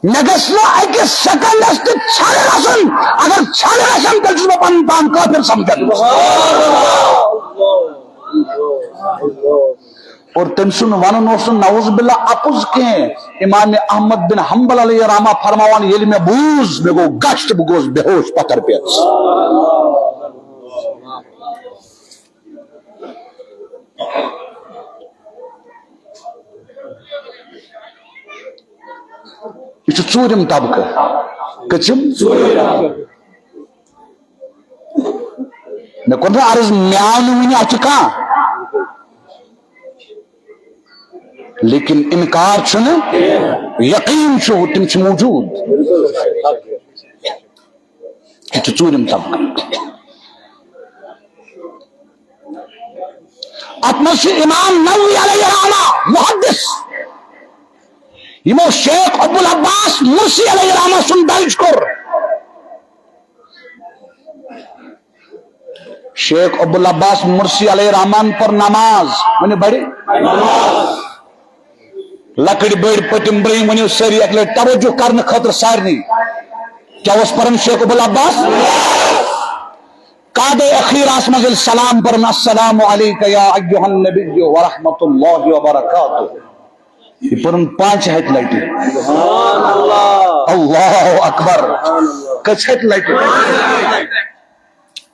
مےٚ گژھِ نہٕ أکِس سیکنڈس تہِ ژھرِ گژھُن، اگر ژھرِ گژھن، تیٚلہِ چھُس بہٕ پنُن پان کٲفِر سمجھان۔ اور تٔمۍ سُنٛد ونُن اوس نہٕ نعوذ باللہ اپُز کینٛہہ۔ امام احمد بن حنبل علیہ رحمہ فرماوان، ییٚلہِ مےٚ بوٗز، مےٚ گوٚو غش تہٕ بہٕ گوس بے ہوش پتھر پٮ۪ٹھ۔ یہِ چھُ ژوٗرِم طبقہٕ۔ کٔژِم؟ مےٚ کوٚر نہٕ عرض، مےٚ آو نہٕ وُنہِ اَتھِ کانٛہہ، لیکن انکار چھُنہٕ، یقین چھُ، تِم چھِ موجود۔ یہِ چھُ ژوٗرِم طبقہٕ۔ اتھ منٛز چھُ امام نووی علیہ رحمہ، محدث، یِمو شیخ ابو العباس مرسی علیہ رحمہ سُنٛد درج کوٚر۔ شیخ ابو العباس مرسی علیہ رحمان پر نماز، ؤنِو بڑِ۔ لۄکٕٹۍ بٔڑۍ پٔتِم برٛونٛہِم، ؤنِو سٲری اَکہِ لَٹہِ توجہ کرنہٕ خٲطرٕ سارنٕے۔ کیٛاہ اوس پران شیخ ابو العباس؟ قعدے اخیرس منٛز ییٚلہِ سلام پران، السلام علیک یا ایھا النبی ورحمۃ اللہ وبرکاتہ۔ یہِ پٔرٕن پانٛژِ ہَتہِ لٹہِ۔ اللہ اکبر۔ کٔژِ ہَتہِ لٹہِ؟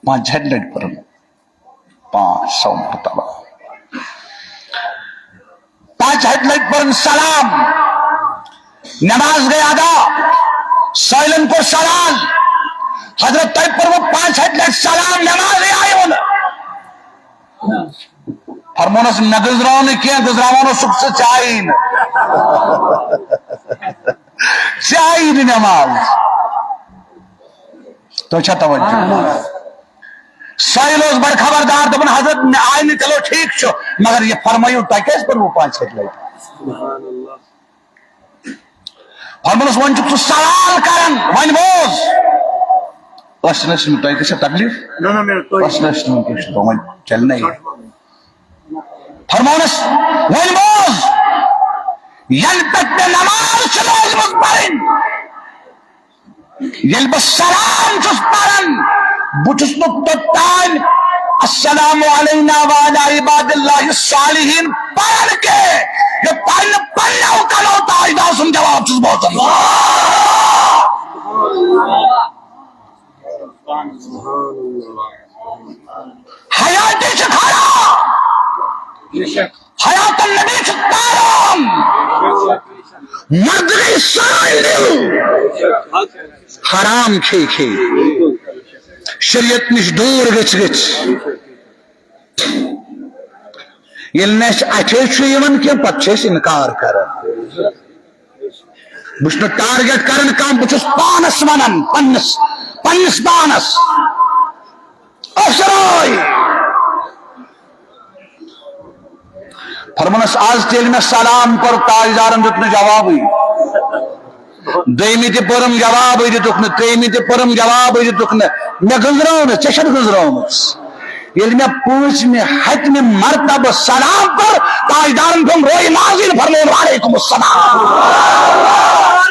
پانٛژِ ہَتہِ لٹہِ پٔرٕن۔ پانٛژھ سو مرتبہ۔ پانٛژِ ہَتہِ لٹہِ پٔرٕن سلام۔ نماز گٔے ادا۔ سٲیلن کوٚر سلام۔ حضرت، تۄہہِ پوٚروٕ پانٛژِ ہَتہِ لٹہِ سلام، نمازٕے آیوٕ نہٕ۔ فرمونس، مےٚ گٔنزراو نہٕ کینٛہہ، گٔنزراوان اوسُکھ ژٕ، ژےٚ آیی نہٕ۔ ژےٚ آیی نہٕ نماز۔ تۄہہِ چھا توجہ؟ سٲیِل اوس بڑٕ خبردار، دوٚپُن، حضرت، مےٚ آیہِ نہٕ، چلو ٹھیٖک چھُ، مگر یہِ فرمٲیِو، تۄہہِ کیٛازِ پوٚروٕ پانٛژِ ہَتہِ لٹہِ؟ فرمونس، وۄنۍ چھُکھ ژٕ سوال کران، وۄنۍ بوز۔ أسۍ نہٕ ٲسۍ نہٕ، تۄہہِ گژھِ تکلیف؟ نہ، نہ، مےٚ، تۄہہِ أسۍ نہٕ ٲسۍ نہٕ وٕنکیٚس، وۄنۍ چلہِ نہ یہِ۔ فرمونس، وۄنۍ بوز، ینہٕ پٮ۪ٹھ مےٚ نماز چھِ لٲجمٕژ پرٕنۍ، ییٚلہِ بہٕ سلام چھُس پران، بہٕ چھُس نہٕ توٚتام السلام علینا وعلی عباد اللہ الصالحین پران کینٛہہ، یوٚتام نہٕ پننیو کنو تاجدار سُنٛد جواب چھُس بوزان۔ حیاتی چھِ کھڑا، حیات النبی چھِ تاران، مرد گٔے سٲلِم حرام کھے کھے، شریعت نِش دوٗر گٔژھۍ گٔژھۍ۔ ییٚلہِ نہٕ اَسہِ اَتھے چھُ یِوان کینٛہہ، پتہٕ چھِ أسۍ اِنکار کران۔ بہٕ چھُس نہٕ ٹارگیٹ کران کانٛہہ، بہٕ چھُس پانس ونان، پننِس، پننِس پانس۔ افسراے! فرمانس، آز تہِ ییٚلہِ مےٚ سلام کوٚر، تاجدارن دیُت نہٕ جوابٕے۔ دوٚیمہِ تہِ پٔرٕم، جوابٕے دِتُکھ نہٕ، ترٛیٚیمہِ تہِ پٔرٕم، جوابٕے دِتُکھ نہٕ۔ مےٚ گٔنزرٲونَس، ژےٚ چھَتھ گٔنزرٲومٕژ۔ ییٚلہِ مےٚ پٲنٛژمہِ، ہَتمہِ مرتبہٕ سلام کوٚر، تاجدارن پیوٚم روے نازِل، فرمووُن، "وعلیکم السلام۔"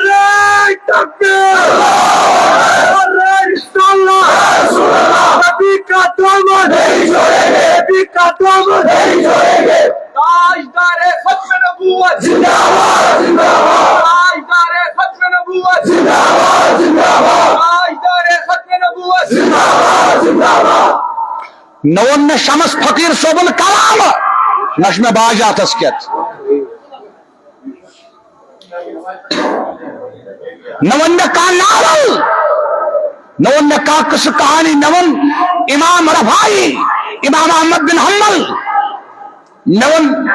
نعرہ تکبیر! نعرہ رسالت! نبی کا دامن نہیں چھوڑیں گے! نبی کا دامن نہیں چھوڑیں گے! تاجدار ختم نبوت! زندہ باد، زندہ باد! تاجدار ختم نبوت! زندہ باد، زندہ باد! تاجدار ختم نبوت! زندہ باد، زندہ باد! نہ ووٚن مےٚ شمس فقیٖر صٲبُن کلام، نہ چھُ مےٚ باجاتس کٮ۪تھ۔ نہ ووٚن مےٚ کانٛہہ ناول، نہ ووٚن مےٚ کانٛہہ قصہٕ کہانی، مےٚ ووٚن امام رفاعی، امام احمد بن حنبل، مےٚ ووٚن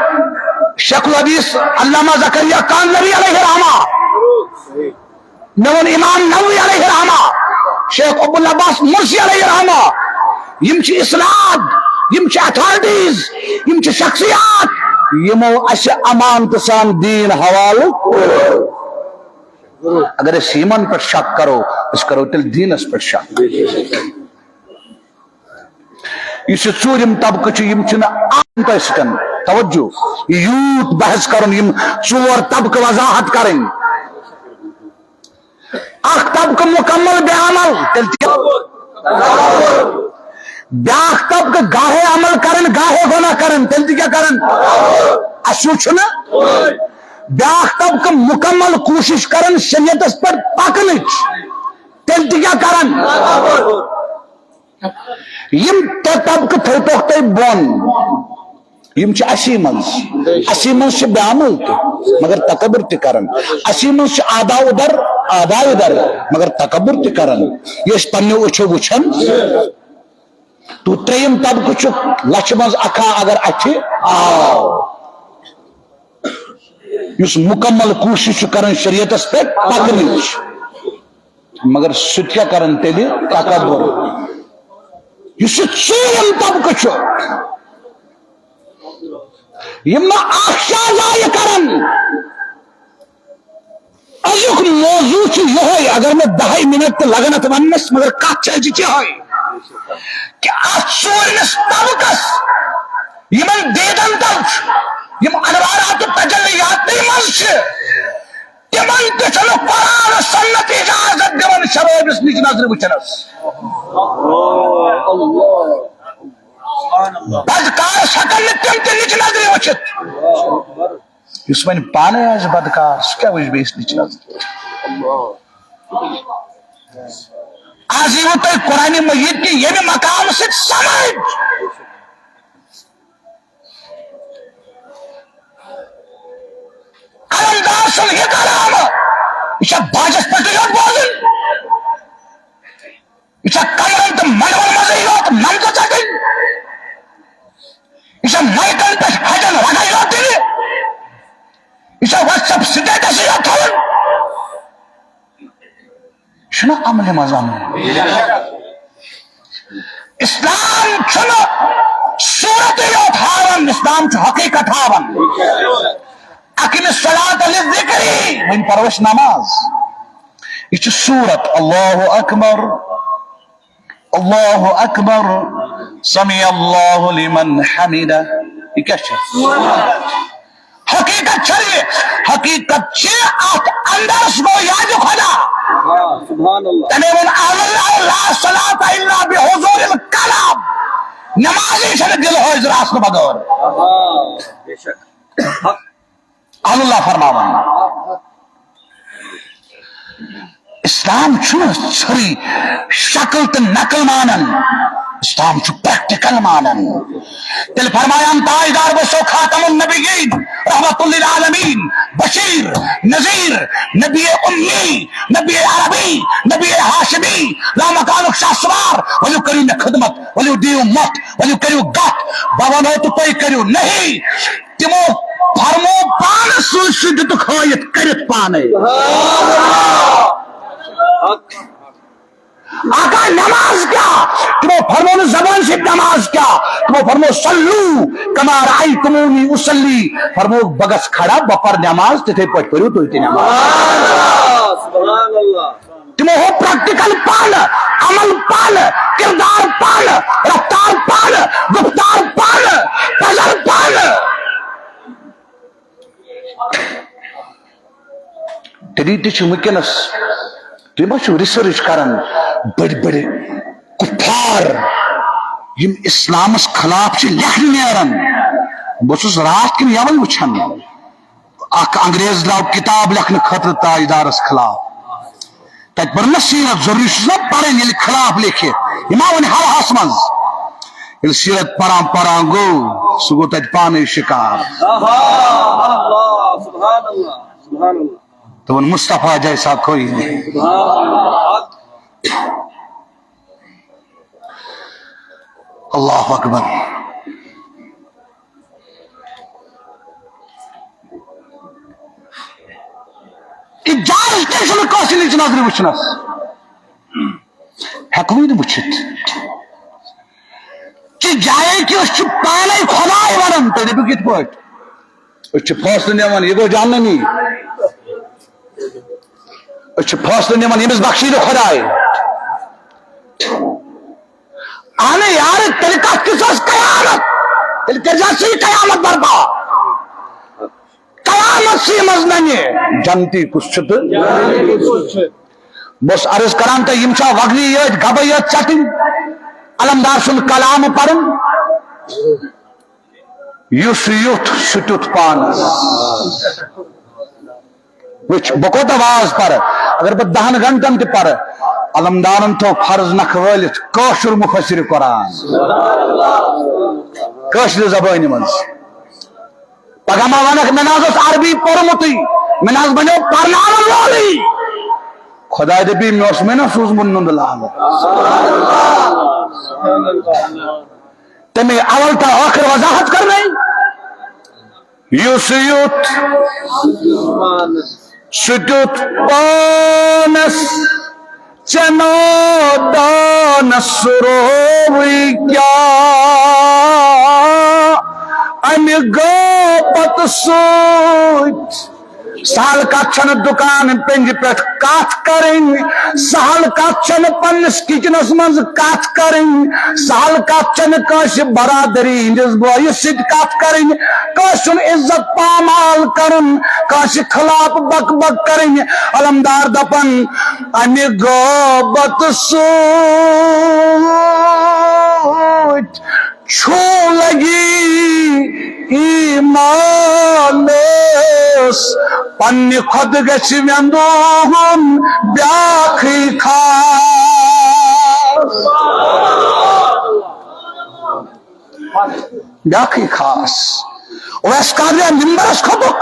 شیخ الحدیث علامہ زکریا کاندھلوی علیہ رحمہ، مےٚ ووٚن امام نووی علیہ رحمہ، شیخ ابو العباس مرسی علیہ رحمہ۔ یِم چھِ اسناد، یِم چھِ اتھارٹیز، یِم چھِ شخصیات، یِمو اسہِ امانتہٕ سان دین حوالہٕ کوٚر۔ اگر أسۍ یِمن پٮ۪ٹھ شک کرو، أسۍ کرو تیٚلہِ دیٖنس پٮ۪ٹھ شک۔ یُس یہِ ژوٗرِم طبقہٕ چھُ، یِم چھِنہٕ عام تۄہہِ سۭتۍ۔ توجہ، یہِ یوٗت بحث کرُن، یِم ژور طبقہٕ وضاحت کرٕنۍ۔ اکھ طبقہٕ مکمل بے عمل، تیٚلہِ تہِ بیاکھ طبقہٕ گاہے عمل کرن، گاہے گۄناہ کرن، تیٚلہِ تہِ کیٛاہ کرن؟ اَسہِ وُچھ نہٕ۔ بیاکھ طبقہٕ مکمل کوٗشش کرن شریعتس پٮ۪ٹھ پکنٕچ، تیٚلہِ تہِ کیٛاہ کرن؟ یِم ترٛےٚ طبقہٕ تھٲوتوکھ تُہۍ بۄن، یِم چھِ اَسی منٛز۔ اَسی منٛز چھِ بے عمل تہِ، مگر تکبر تہِ کران۔ اَسی منٛز چھِ آدا ادھر، آدا ادھر، مگر تکبر تہِ کران۔ یہِ أسۍ پننیو أچھو وٕچھان۔ تو ترٛیٚیِم طبقہٕ چھُ لَچھِ منٛز اکھا اگر اَتھِ آو، یُس مکمل کوٗشِش چھُ کران شریعتس پٮ۪ٹھ پکنٕچ، مگر سُہ تہِ کیٛاہ کران تیٚلہِ؟ تکبر۔ یُس یہِ ژوٗرِم طبقہٕ چھُ، یِم نہٕ اکھ شاہ ضایع کران۔ أزیُک موضوع چھُ یِہوٚے، اگر مےٚ دَہَے منٹ تہِ لگن اَتھ وننس، مگر کتھ چھِ أزِچ یِہوٚے کہِ اَتھ ژوٗرمِس طبقس یِمن دیدن تل چھُ، یِم انوارات تجلیاتٕے منٛز چھِ، تِمن تہِ چھُنہٕ قرآن و سنت اجازت دِوان شرٲبِس نِچ نظرِ وٕچھنس۔ بدکار ہٮ۪کن نہٕ تِم تہِ نِچ نظرِ وٕچھِتھ۔ یُس وۄنۍ پانے آسہِ بدکار، سُہ کیٛاہ وٕچھِ بیٚیِس نِچ نظرِ؟ آز یِیِو تۄہہِ قرآنِ مجیٖد کہِ ییٚمہِ مقامہٕ سۭتۍ سمجھ۔ قلمدار سُنٛد یہِ کلام، یہِ چھا باجس پٮ۪ٹھٕے یوت بوزُن؟ یہِ چھا کمرن تہٕ منڈون منٛزٕے یوت نمتہٕ ژٹٕنۍ؟ یہِ چھا مایکن پٮ۪ٹھ ہٹن رگن یوت دِنہِ؟ یہِ چھا WhatsApp status یوت تھاوُن؟ یہِ چھُنہ عملہِ منٛز اَنُن۔ اسلام چھُنہٕ صورتٕے یوت ہاوان، اسلام چھُ حقیقت ہاوان۔ اقم الصلاۃ لذکری، وۄنۍ پرو أسۍ نماز۔ یہِ چھِ صورت، اللہ اکبر، اللہ اکبر، سمع اللہ لمن حمدہ۔ یہِ کیٛاہ چھِ؟ حقیقت چھےٚ یہِ، حقیقت چھِ اتھ اندرس گوٚو یاد خدا۔ سبحان اللہ۔ تٔمۍ ووٚن، "اہل اللہ لا صلاۃ الا بحضور القلب"۔ نمازٕے چھنہٕ دل حٲضِر آسنہٕ بغٲر۔ آہا، بے شک۔ حق۔ اہل اللہ فرماوان۔ اسلام چھُنہٕ ژھٔرٕے شکل تہٕ نقل مانان، اسلام چھُ پریکٹیکل مانان۔ تیٚلہِ فرمایان تاجدار گوٚو سو خاتم النبیین، رحمت للعالمین، بشیر، نذیر، نبی امی، نبی عربی، نبی ہاشمی، لامکانُک شاہ سوار، ؤلِو کٔرِو مےٚ خدمت، ؤلِو دِیِو مۄٹھ، ؤلِو کٔرِو گتھ، بہٕ ونہو تہٕ تُہۍ کٔرِو نہیں۔ تِمو فرمو پانس سۭتۍ سۭتۍ دِتُکھ ہٲیِتھ کٔرِتھ پانے۔ آقا نماز کیا؟ تِمو فرمو نہٕ زبان سۭتۍ نماز کیا؟ تِمو فرمو صلو کما رأیتمونی اصلی۔ فرمو بہٕ گژھٕ کھڑا، بہٕ پرٕ نماز، تِتھے پٲٹھۍ پٔرِو تُہۍ تہِ نماز۔ سبحان اللہ۔ تِمو ہو پریکٹیکل پانہٕ، عمل پانہٕ، کردار پانہٕ، رفتار پانہٕ، گفتار پانہٕ، نظر پانہٕ۔ تیٚلی تہِ چھِ وٕنکیٚنس، تُہۍ ما چھِو ریسرچ کران، بٔڑۍ بٔڑۍ کفار یِم اسلامس خلاف چھِ لیکھنہٕ نیران۔ بہٕ اوسُس راتھ کِنۍ یَوَے وٕچھان، اکھ انگریز درٛاو کتاب لیکھنہٕ خٲطرٕ تاجدارس خلاف۔ تتہِ پٔر نہ سیرت، ضروری چھُس نہ پرٕنۍ ییٚلہِ خلاف لیکھِ۔ یہِ ما وَنہِ حلحس منٛز؟ ییٚلہِ سیرت پران پران گوٚو، سُہ گوٚو تتہِ پانے شکار۔ آہا، اللہ، سبحان اللہ، سبحان اللہ۔ دوٚپُن، "مصطفیٰ جیسا کوئی نہیں۔" اللہ اکبر۔ اجازت چھُنہٕ کٲنٛسہِ نِچ نظرِ وٕچھنَس۔ ہٮ۪کوٕے نہٕ وٕچھِتھ۔ چہِ جایہِ کہِ أسۍ چھِ پانے خۄداے وَنان، تُہۍ دٔپِو کِتھ پٲٹھۍ؟ أسۍ چھِ فٲصلہٕ نِوان، یہِ گوٚو جہنمی۔ أسۍ چھِ فٲصلہٕ نِوان، ییٚمِس بخشی نہٕ خۄداے۔ اہن یار، تیٚلہِ کتھ کِژھ ٲس قیامت؟ تیٚلہِ کٔرۍزِہا سُے قیامت برپا۔ قیامت سی منٛز ننہِ جنتی کُس چھُ تہٕ؟ بہٕ اوسُس عرض کران تۄہہِ، یِم چھا وگلی یٲتۍ، گبہٕ یٲتۍ ژٹٕنۍ؟ علمدار سُنٛد کلام پرُن؟ یُس یُتھ سُہ تیُتھ پانس۔ وٕچھ، بہٕ کوٗتاہ واز پرٕ، اگر بہٕ دہن گھنٹن تہِ پرٕ، علمدارن تھوٚو فرض نکھٕ وٲلِتھ کٲشُر مفسر قرآن۔ کٲشرِ زبٲنہِ منٛز۔ پگاہ ما ونکھ، مےٚ نہ حظ اوس عربی پوٚرمُتٕے، مےٚ نہ حظ بنیو پرناون وولٕے۔ خۄداے دپی، مےٚ اوس مےٚ نہ سوٗزمُت نُنٛدٕ لالہٕ۔ تٔمۍ اول تا ٲخر وضاحت کرنٲے۔ یُس یُتھ سُہ تیُتھ پانس، ژےٚ نادانس رووٕے کیٛاہ امہِ غٲبت سۭتۍ؟ سہل کتھ چھنہٕ دُکان پٮ۪نجہِ پٮ۪ٹھ کتھ کرٕنۍ، سہل کتھ چھنہٕ پننِس کچنس منٛز کتھ کرٕنۍ، سہل کتھ چھنہٕ کٲنٛسہِ برادری ہٕنٛدِس بٲیِس سۭتۍ کتھ کرٕنۍ، کٲنٛسہِ ہُنٛد عزت پامال کرُن، کٲنٛسہِ خلاف بک بک کرٕنۍ۔ علمدار دپان، امہِ غٲبت سۭتۍ چھُ لگی ایمانس، پننہِ کھۄتہٕ گژھِ ویندوہُن بیاکھٕے خاص۔ بیاکھٕے خاص۔ اویس قادری ممبرس کھوٚتُکھ۔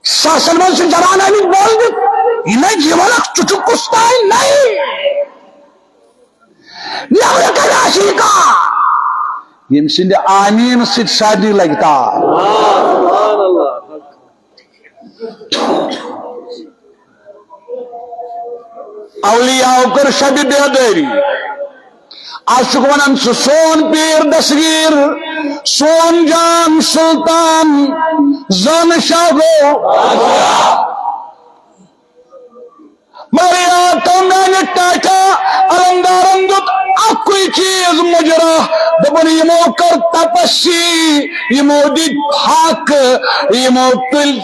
ساسن منٛز چھُ جوان آمٕتۍ بولنہٕ، یہِ نَے جیٖوَنَکھ ژٕ چھُکھ کُس تام نَے۔ نٮ۪برٕ کَنہِ آسی کانٛہہ، ییٚمہِ سٕنٛدِ آمیٖن سۭتۍ سارنٕے لَگہِ تاپھ۔ اولیاء کٔر شبِ بیدٲری۔ آز چھُکھ وَنان سُہ سون پیٖر دستگیٖر، سون جان سلطان، زانہٕ شاہ گوٚو۔ مگر یاد تھاو میانہِ ٹاٹھا، علمدارن دیُت اکُے چیٖز مُجرا۔ دوٚپُن، یِمو کٔر تپسی، یِمو دِتۍ پھاکہٕ، یِمو تُلۍ،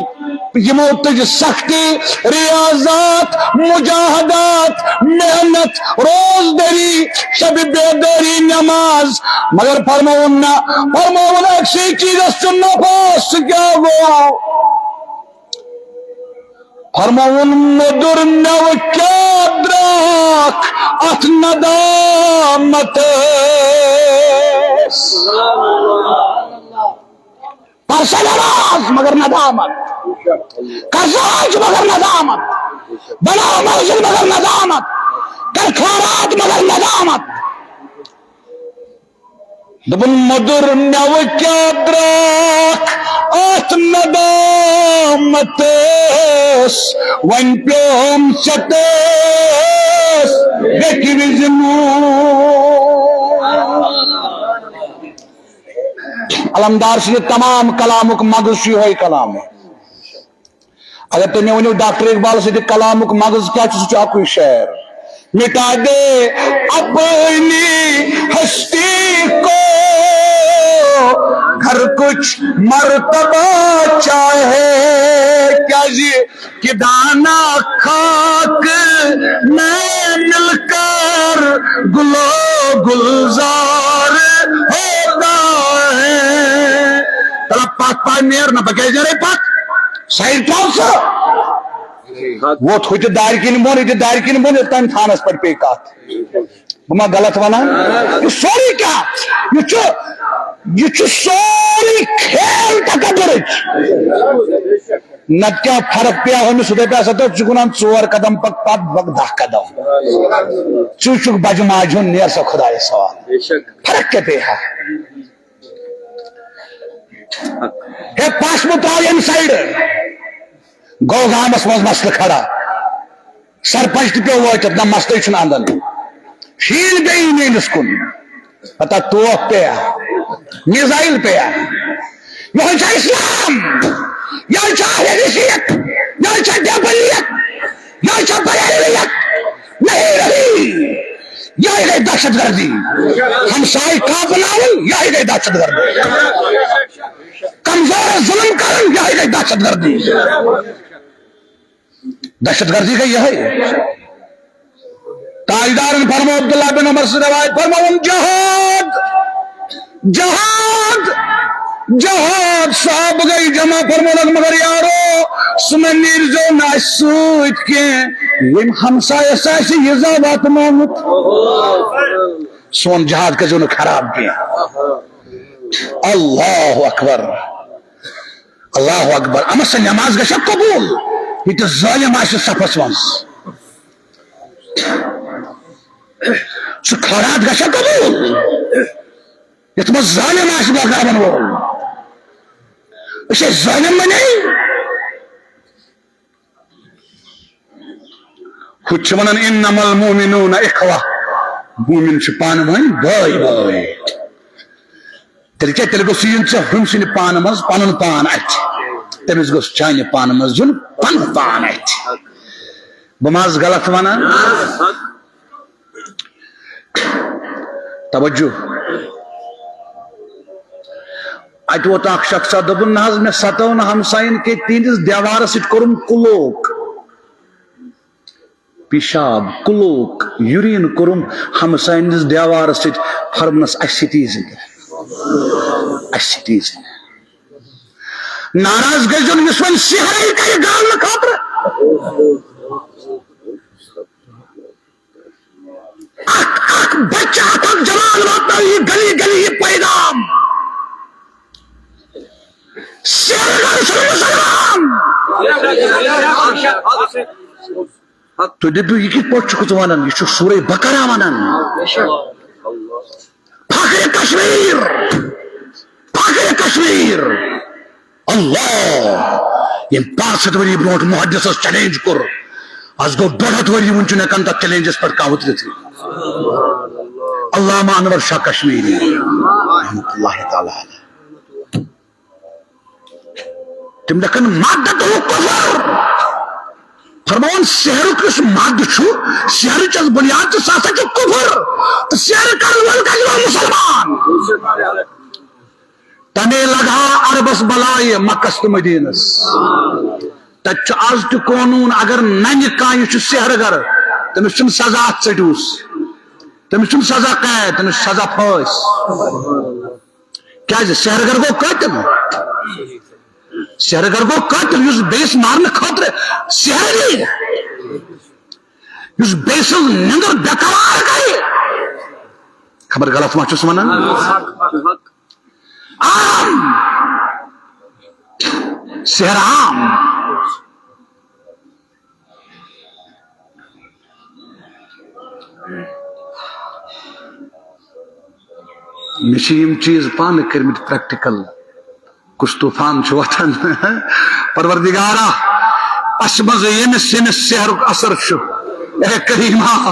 یِمو تُج سختی، ریاضات، مجاہدات، محنت، روزدٔری، شبِ بیدٲری، نماز۔ مگر فرمووُن نہ، فرمووُن أکسٕے چیٖزس چھُ نفع، سُہ کیٛاہ گوٚو؟ فرماوُن، مۄدُر مٮ۪وٕ کیٛاہ درٛاکھ اَتھ ندامتس۔ پَر سا نماز مگر ندامت، کر زٕ حج مگر ندامت، بناو مسجد مگر ندامت، کر خیرات مگر ندامت۔ دوٚپُن، مۄدُر مٮ۪وٕ کیٛاہ درٛاکھ اَتھ ندامتس، وۄنۍ پیوم ژےٚ تٔس بیٚکہِ وِزِ نوٗن۔ علمدار سٕنٛدِ تمام کلامُک مغز چھُ یِہوٚے کلام۔ اگر تُہۍ مےٚ ؤنِو، ڈاکٹر اقبال سٕنٛدِ کلامُک مغز کیٛاہ چھُ؟ سُہ چھُ اکُے شعر، مٹا دے اپنی ہستی کو، ہر کچھ مرتبہ چاہے۔ کیٛازِ کہ دانہ خاک میں مل کر گل و گلزار ہوتا ہے۔ تَلہٕ پتھ پتھ نیر نہ، بہٕ کیٛازِ نیرے پتھ؟ سایڈ تھاو سا۔ ووت ہُتہِ دارِ کِنۍ بۄن، ییٚتہِ دارِ کِنۍ بۄن، یوٚتام تھانس پٮ۪ٹھ پیٚیہِ کتھ۔ بہٕ ما غلط ونان؟ یہِ سورُے کیٛاہ؟ یہِ چھُ، یہِ چھُ سورُے کھیل تکبرٕچ۔ نتہٕ کیٛاہ فرق پیٚیہِ ہا أمِس؟ سُہ دَپہِ ہا، سا دوٚپ، ژٕ گُنان ژور قدم پکھ، پتہٕ پکھ دَہ قدم۔ ژٕ چھُکھ بجہِ ماجہِ ہُنٛد، نیر سا خۄدایَس حوالہٕ۔ فرق کیٛاہ پیٚیہِ ہا؟ ہے، پَش مہٕ ترٛاو ییٚمہِ سایڈٕ۔ گوٚو گامَس منٛز مسلہٕ کھڑا۔ سرپنچ تہِ پیوٚو وٲتِتھ، نہ مسلے چھُنہٕ اندان۔ شیٖن بیٚیہِ میٲنِس کُن۔ پتہ توپ پیٚیا، میزائل پیٚیا۔ یہوے چھا اسلام؟ یہوے چھا اہل شیعت؟ یہوے چھا دیوبندیت؟ یہوے چھا بریلویت؟ نہیں، نہیں۔ یہوے گئی دہشت گردی۔ ہمسائے کانپناوٕنۍ، یہوے گئی دہشت گردی۔ کمزور ظلم کرن، یہوے گئی دہشت گردی۔ دہشت گردی گئی یہے۔ تاجدارن فرمو، عبداللہ بن عمر سے روایت فرمو، جہاد، جہاد، جہاد۔ صحابہ گئی جمع، فرمو لگ، مگر یارو، سُہ مہ نیٖرزیو نہٕ اَسہِ سۭتۍ کینٛہہ، ییٚمۍ ہمسایس آسہِ یہِ زا واتنومُت۔ سون جہاد کٔرزیو نہٕ خراب کینٛہہ۔ اللہ اکبر۔ اللہ اکبر۔ اما سۄ نماز گژھِ قبول، ییٚتہِ ظٲلم آسہِ صفس منٛز۔ سُہ خٲرات گژھِ قبول، یتھ منٛز ظٲلم آسہِ بغاون وول۔ أسۍ ٲسۍ ظٲلم بنے۔ ہُتہِ چھِ ونان، "انما المؤمنون اخوہ"، مومن چھِ پانہٕ ؤنۍ بٲے بٲے۔ تیٚلہِ کیٛاہ؟ تیٚلہِ گوٚژھ یُن ژےٚ ہُمۍ سٕنٛدِ پانہٕ منٛز پنُن پان اَتھِ، تٔمِس گوٚژھ چانہِ پانہٕ منٛز یُن پنُن پان اَتھِ۔ بہٕ ما حظ غلط ونان؟ توجہ۔ اتہِ ووت اکھ شخصا، دوٚپُن، "نہ حظ، مےٚ ستٲو نہٕ ہمساین کینٛہہ، تِہنٛدِس دیوارس سۭتۍ کوٚرُم کُلوک، پیشاب، کُلوک، یوریٖن کوٚرُم ہمساین ہٕنٛدِس دیوارس سۭتۍ۔" فرمونس، "اسہِ سۭتی زندٕ، اسہِ سۭتی زندٕ۔" ناراض گٔے زیُن، یُس وۄنۍ سحرٕے کرِ گالنہٕ خٲطرٕ۔ اکھ اکھ بچہ، اکھ اکھ جوان واتناوِ یہِ گلی گلی یہِ پیغام۔ سحر گٔر چھُنہٕ مسلمان۔ تُہۍ دٔپِو، یہِ کِتھ پٲٹھۍ چھُکھ ژٕ وَنان؟ یہِ چھُ سورہ بقرہ وَنان۔ فخر کشمیر، فخر کشمیر۔ اللہ! ییٚمۍ پانٛژھ ہَتھ ؤری برونٛٹھ محدثس چیلنج کوٚر، از گوٚو ڈۄڈ ہَتھ ؤری، وُنہِ چھُنہٕ ہٮ۪کان تتھ چیلنجس پٮ۪ٹھ کانٛہہ وُترِتھٕے۔ علامہ انور شاہ کشمیری رحمۃ اللہ تعالیٰ علیہ۔ تِم لیکھن، "مادتہ کفر"۔ فرماوان، سحرُک یُس مادٕ چھُ، سحرٕچ یۄس بُنیاد چھِ، سُہ ہسا چھُ کفر۔ تہٕ سحر کرن وول گژھِ وۄنۍ مُسلمان۔ تمے لگہٕ ہا عربس بلایہِ مکس تہٕ مدینس۔ تتہِ چھُ از تہِ قونوٗن، اگر ننہِ کانٛہہ، یہِ چھُ سحر گر، تٔمِس چھُنہٕ سزا اتھ ژٔٹِوس، تٔمِس چھُنہٕ سزا قید، تٔمِس چھُ سزا پھٲسۍ۔ کیازِ؟ سحرگر گوٚو قٲتِل۔ سحرگر گوٚو قٲتِل، یُس بیٚیِس مارنہٕ خٲطرٕ سحر دِیہِ، یُس بیٚیہِ سٕنٛز نِندٕر بے قرار کرِ۔ خبر غلط ما چھُس ونان؟ عام۔ سحر عام۔ مےٚ چھِ یِم چیٖز پانہٕ کٔرمٕتۍ پریکٹیکل۔ کُس طوفان چھُ وۄتھان۔ پروردگارا، اَسہِ منٛز ییٚمِس ییٚمِس سحرُک اثر چھُ، اے کریما،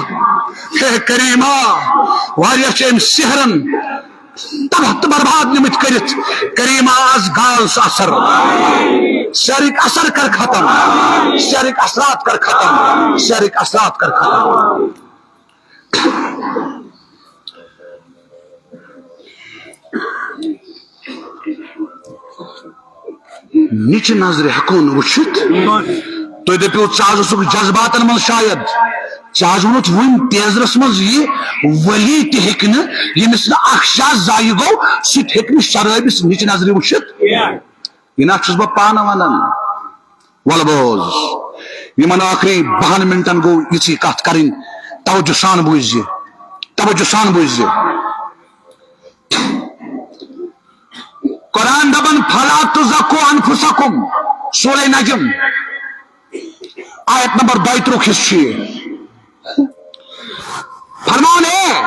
اے کریما، واریاہ چھِ أمۍ سحرن تباہ تہٕ برباد نِمٕتۍ کٔرِتھ۔ کریما، از گال سُہ اثر۔ سحرٕکۍ اثر کر ختم۔ سحرٕکۍ اثرات کر ختم۔ سحرٕکۍ اثرات کر ختم۔ نِچہِ نظرِ ہٮ۪کو نہٕ وٕچھِتھ۔ تُہۍ دٔپِو، ژٕ حظ اوسُکھ جذباتن منٛز شاید۔ ژےٚ حظ ووٚنُتھ وُنۍ تیزرس منٛز یہِ ولی تہِ ہیٚکہِ نہٕ، ییٚمِس نہٕ اکھ شاہ ضایع گوٚو، سُہ تہِ ہیٚکہِ نہٕ شرٲبِس نِچہِ نظرِ وٕچھِتھ۔ یہِ نہ چھُس بہٕ پانہٕ ونان۔ وَلہٕ بوز، یِمن ٲخری بَہَن مِنٹَن گوٚو یِژٕے کَتھ کَرٕنۍ۔ توجہ سان بوٗززِ، توجہ سان بوٗززِ۔ قرآن دَپان، "فلا تزکوا انفسکم"۔ سورہ نجم، آیت نمبر دۄیہِ ترٕٛہ حصہٕ چھُ یہِ۔ فرمان ہے،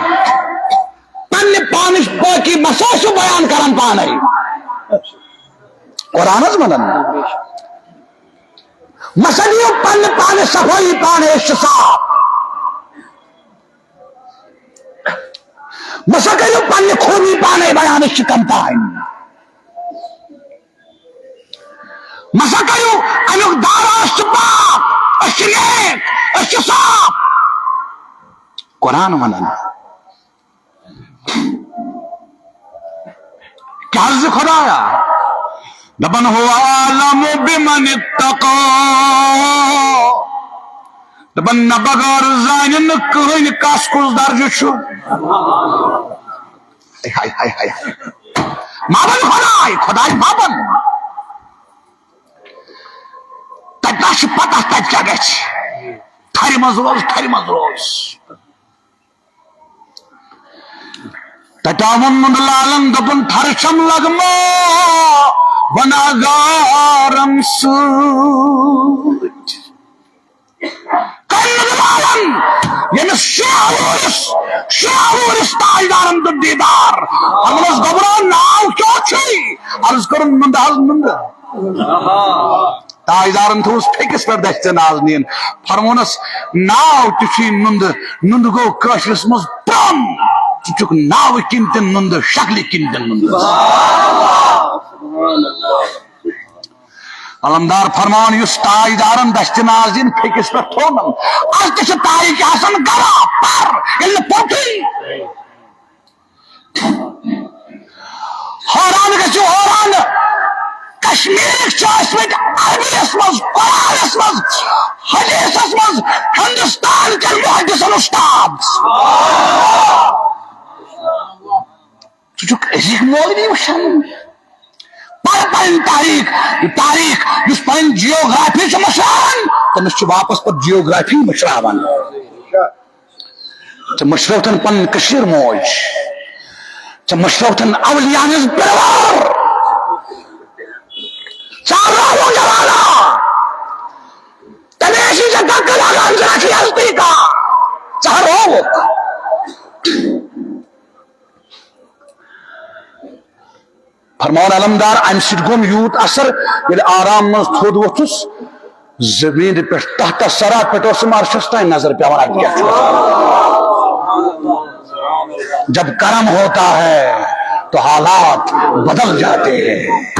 پننہِ پانٕچ پٲکی مسا چھُ بیان کران پانے۔ قرآنس ونان، مسا دِیِو پننہِ پانٕچ صفٲیی پانے، أسۍ چھِ صاف۔ مسا کٔرِو پننہِ خوٗبی پانے بیان، أسۍ چھِ کم تام۔ مسا کٔرِو امیُک دعویٰ، أسۍ چھِ پاک، أسۍ چھِ نیک، أسۍ چھِ صاف۔ قرآن ونان، کیٛاہ زِ خدایا، دپان، "هو أعلم بمن اتقى"، دپان، نہ بغٲر زانہِ نہٕ کٕہٕنۍ کس کُس درجہٕ چھُ۔ ہاے، ہاے، ہاے، ہاے۔ مابن خداے، خداے مابن۔ تتہِ نس چھِ پتہ تتہِ کیٛاہ گژھِ۔ تھرِ منٛز روز، تھرِ منٛز روز۔ تتہِ آو ووٚن نُنٛدٕ لالن، دوٚپُن، تھرٕ چھم لگمو گۄناہگارن سۭتۍ۔ کٔمۍ نُنٛدٕ لالن؟ ییٚمِس شیٚیو وُہرِس، شیٚیو وُہرِس تاجدارن دیُت دیٖدار۔ دوٚپنس، گوٚبرا، ناو کیٛاہ چھُے؟ عرض کٔرٕن، نُنٛدٕ حظ، نُنٛدٕ۔ تاجدارن تھوٚوُس پھیٚکِس پٮ۪ٹھ دَچھِ تہٕ نازنیٖن۔ فرموونس، ناو تہِ چھُے نُنٛدٕ، نُنٛدٕ گوٚو کٲشرِس منٛز پرٛم۔ ژٕ چھُکھ ناوٕ کِنۍ تہِ نُنٛدٕ، شکلہِ کِنۍ تہِ نُنٛدٕ۔ علمدار فرمان، یُس تاجدارن دَچھِ تہٕ نازنیٖن پھیٚکِس پٮ۪ٹھ تھوٚونم، از تہِ چھِ تاریخ آسان گواہ، پر ییٚلہِ نہٕ پوٚرتُے۔ حٲران گژھِو حٲران، کشمیرٕکۍ چھِ ٲسمٕتۍ عربی یس منٛز، قرآنس منٛز، حدیثس منٛز ہندوستان کٮ۪ن محدثن استاد۔ ژٕ چھُکھ أزِکۍ مولوی وٕچھان؟ پر پنٕنۍ تاریخ، یہِ تاریخ یُس پنٕنۍ جیوگرافی چھُ مٔشراوان، تٔمِس چھُ واپس پتہٕ جیوگرافی مٔشراوان۔ ژےٚ مٔشرٲوتھن پنٕنۍ کٔشیٖر موج، ژےٚ مٔشرٲوتھن اولیاء ہٕنٛز پِروار۔ ژٕ آو راہُل جوالا، تمے چھِ ژےٚ دکہٕ لگان، ژٕ رکھ یزدی کا، ژٕ ہا رووُکھ۔ فرمان علمدار، امہِ سۭتۍ گوٚم یوٗت اثر، ییٚلہِ آرام منٛز تھوٚد ووٚتھُس، زٔمیٖنہِ پٮ۪ٹھ تحت ثری پٮ۪ٹھ ٲسٕم عرشس تام نظر پٮ۪وان، اتہِ کیٛاہ چھُ گژھان۔ جب کرم ہوتا ہے تو حالات بدل جاتے ہیں۔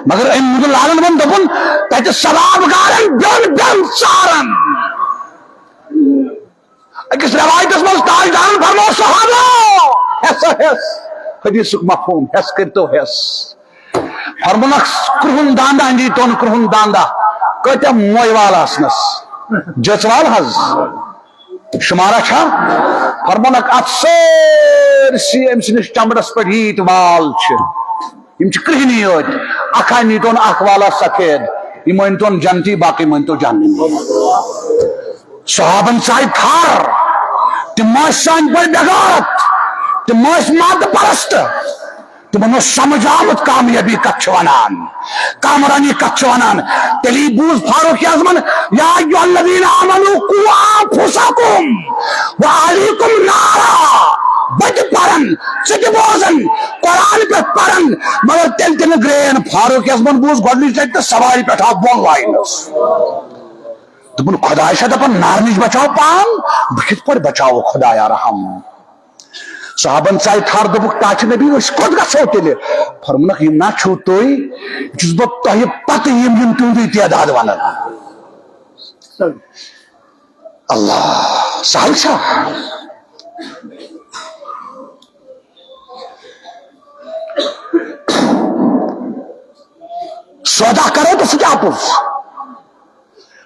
مگر أمۍ نُنٛدٕ لالن ووٚن، دوٚپُن، تتہِ ثواب گارن بیوٚن بیوٚن ژارن۔ أکِس رٮ۪وایتس منٛز تاجدارن فرموو، صحابو، ہٮ۪س ہا ہٮ۪س، حدیثُک مفہوم، ہٮ۪س کٔرۍتو ہٮ۪س۔ فرمونکھ، کرٛہُن داندا أنۍ تو، کرٛہُن داندا۔ کۭتیاہ موے وال آسنس؟ جٔژ وال حظ؟ شمارا چھا؟ فرمونکھ، اتھ سٲرسٕے أمۍ سٕنٛدِس چمڑس پٮ۪ٹھ ییٖتۍ وال چھِ، یِم چھِ کرٛہنی یٲتۍ۔ اکھ ہا نیٖتون اکھ والا سفید، یِم مٲنۍتون جنتی، باقٕے مٲنۍتو جہنمی۔ صحابن ژاے تھر، تِم ٲسۍ سانہِ پٲٹھۍ بے غیرت، تِم ٲسۍ مادٕ پرست۔ تِمن اوس سمجھ آمُت کامیٲبی کتھ چھِ ونان، کامرانی کتھ چھِ ونان۔ تیٚلی بوٗز فاروق اعظمن، یا ایھا الذین آمنوا قوا انفسکم و اہلیکم نارا۔ بہٕ تہِ پرن، ژٕ تہِ بوزن، قرآن پٮ۪ٹھ پرن، مگر تیٚلہِ تہِ نہٕ گرین۔ فاروق اعظمن بوٗز گۄڈٕنِچ لٹہِ تہٕ سوارِ پٮ۪ٹھ آو بۄن لاینس۔ دوٚپُن، خداے چھا دپان، نارٕ نِش بچاو پان، بہٕ کِتھ پٲٹھۍ بچاوو خدایا رحم؟ صحابن ژاے تھر، دوٚپُکھ، ٹاٹھہِ نبی، أسۍ کوٚت گژھو تیٚلہِ؟ فرمونکھ، یِم نا چھِو تُہۍ، چھُس بہٕ تۄہہِ پتہٕ یِم، یِم تُہُنٛدُے تعداد ونان۔ اللہ، سہل چھا؟ سودا کرو تہٕ سُہ تہِ اپُز،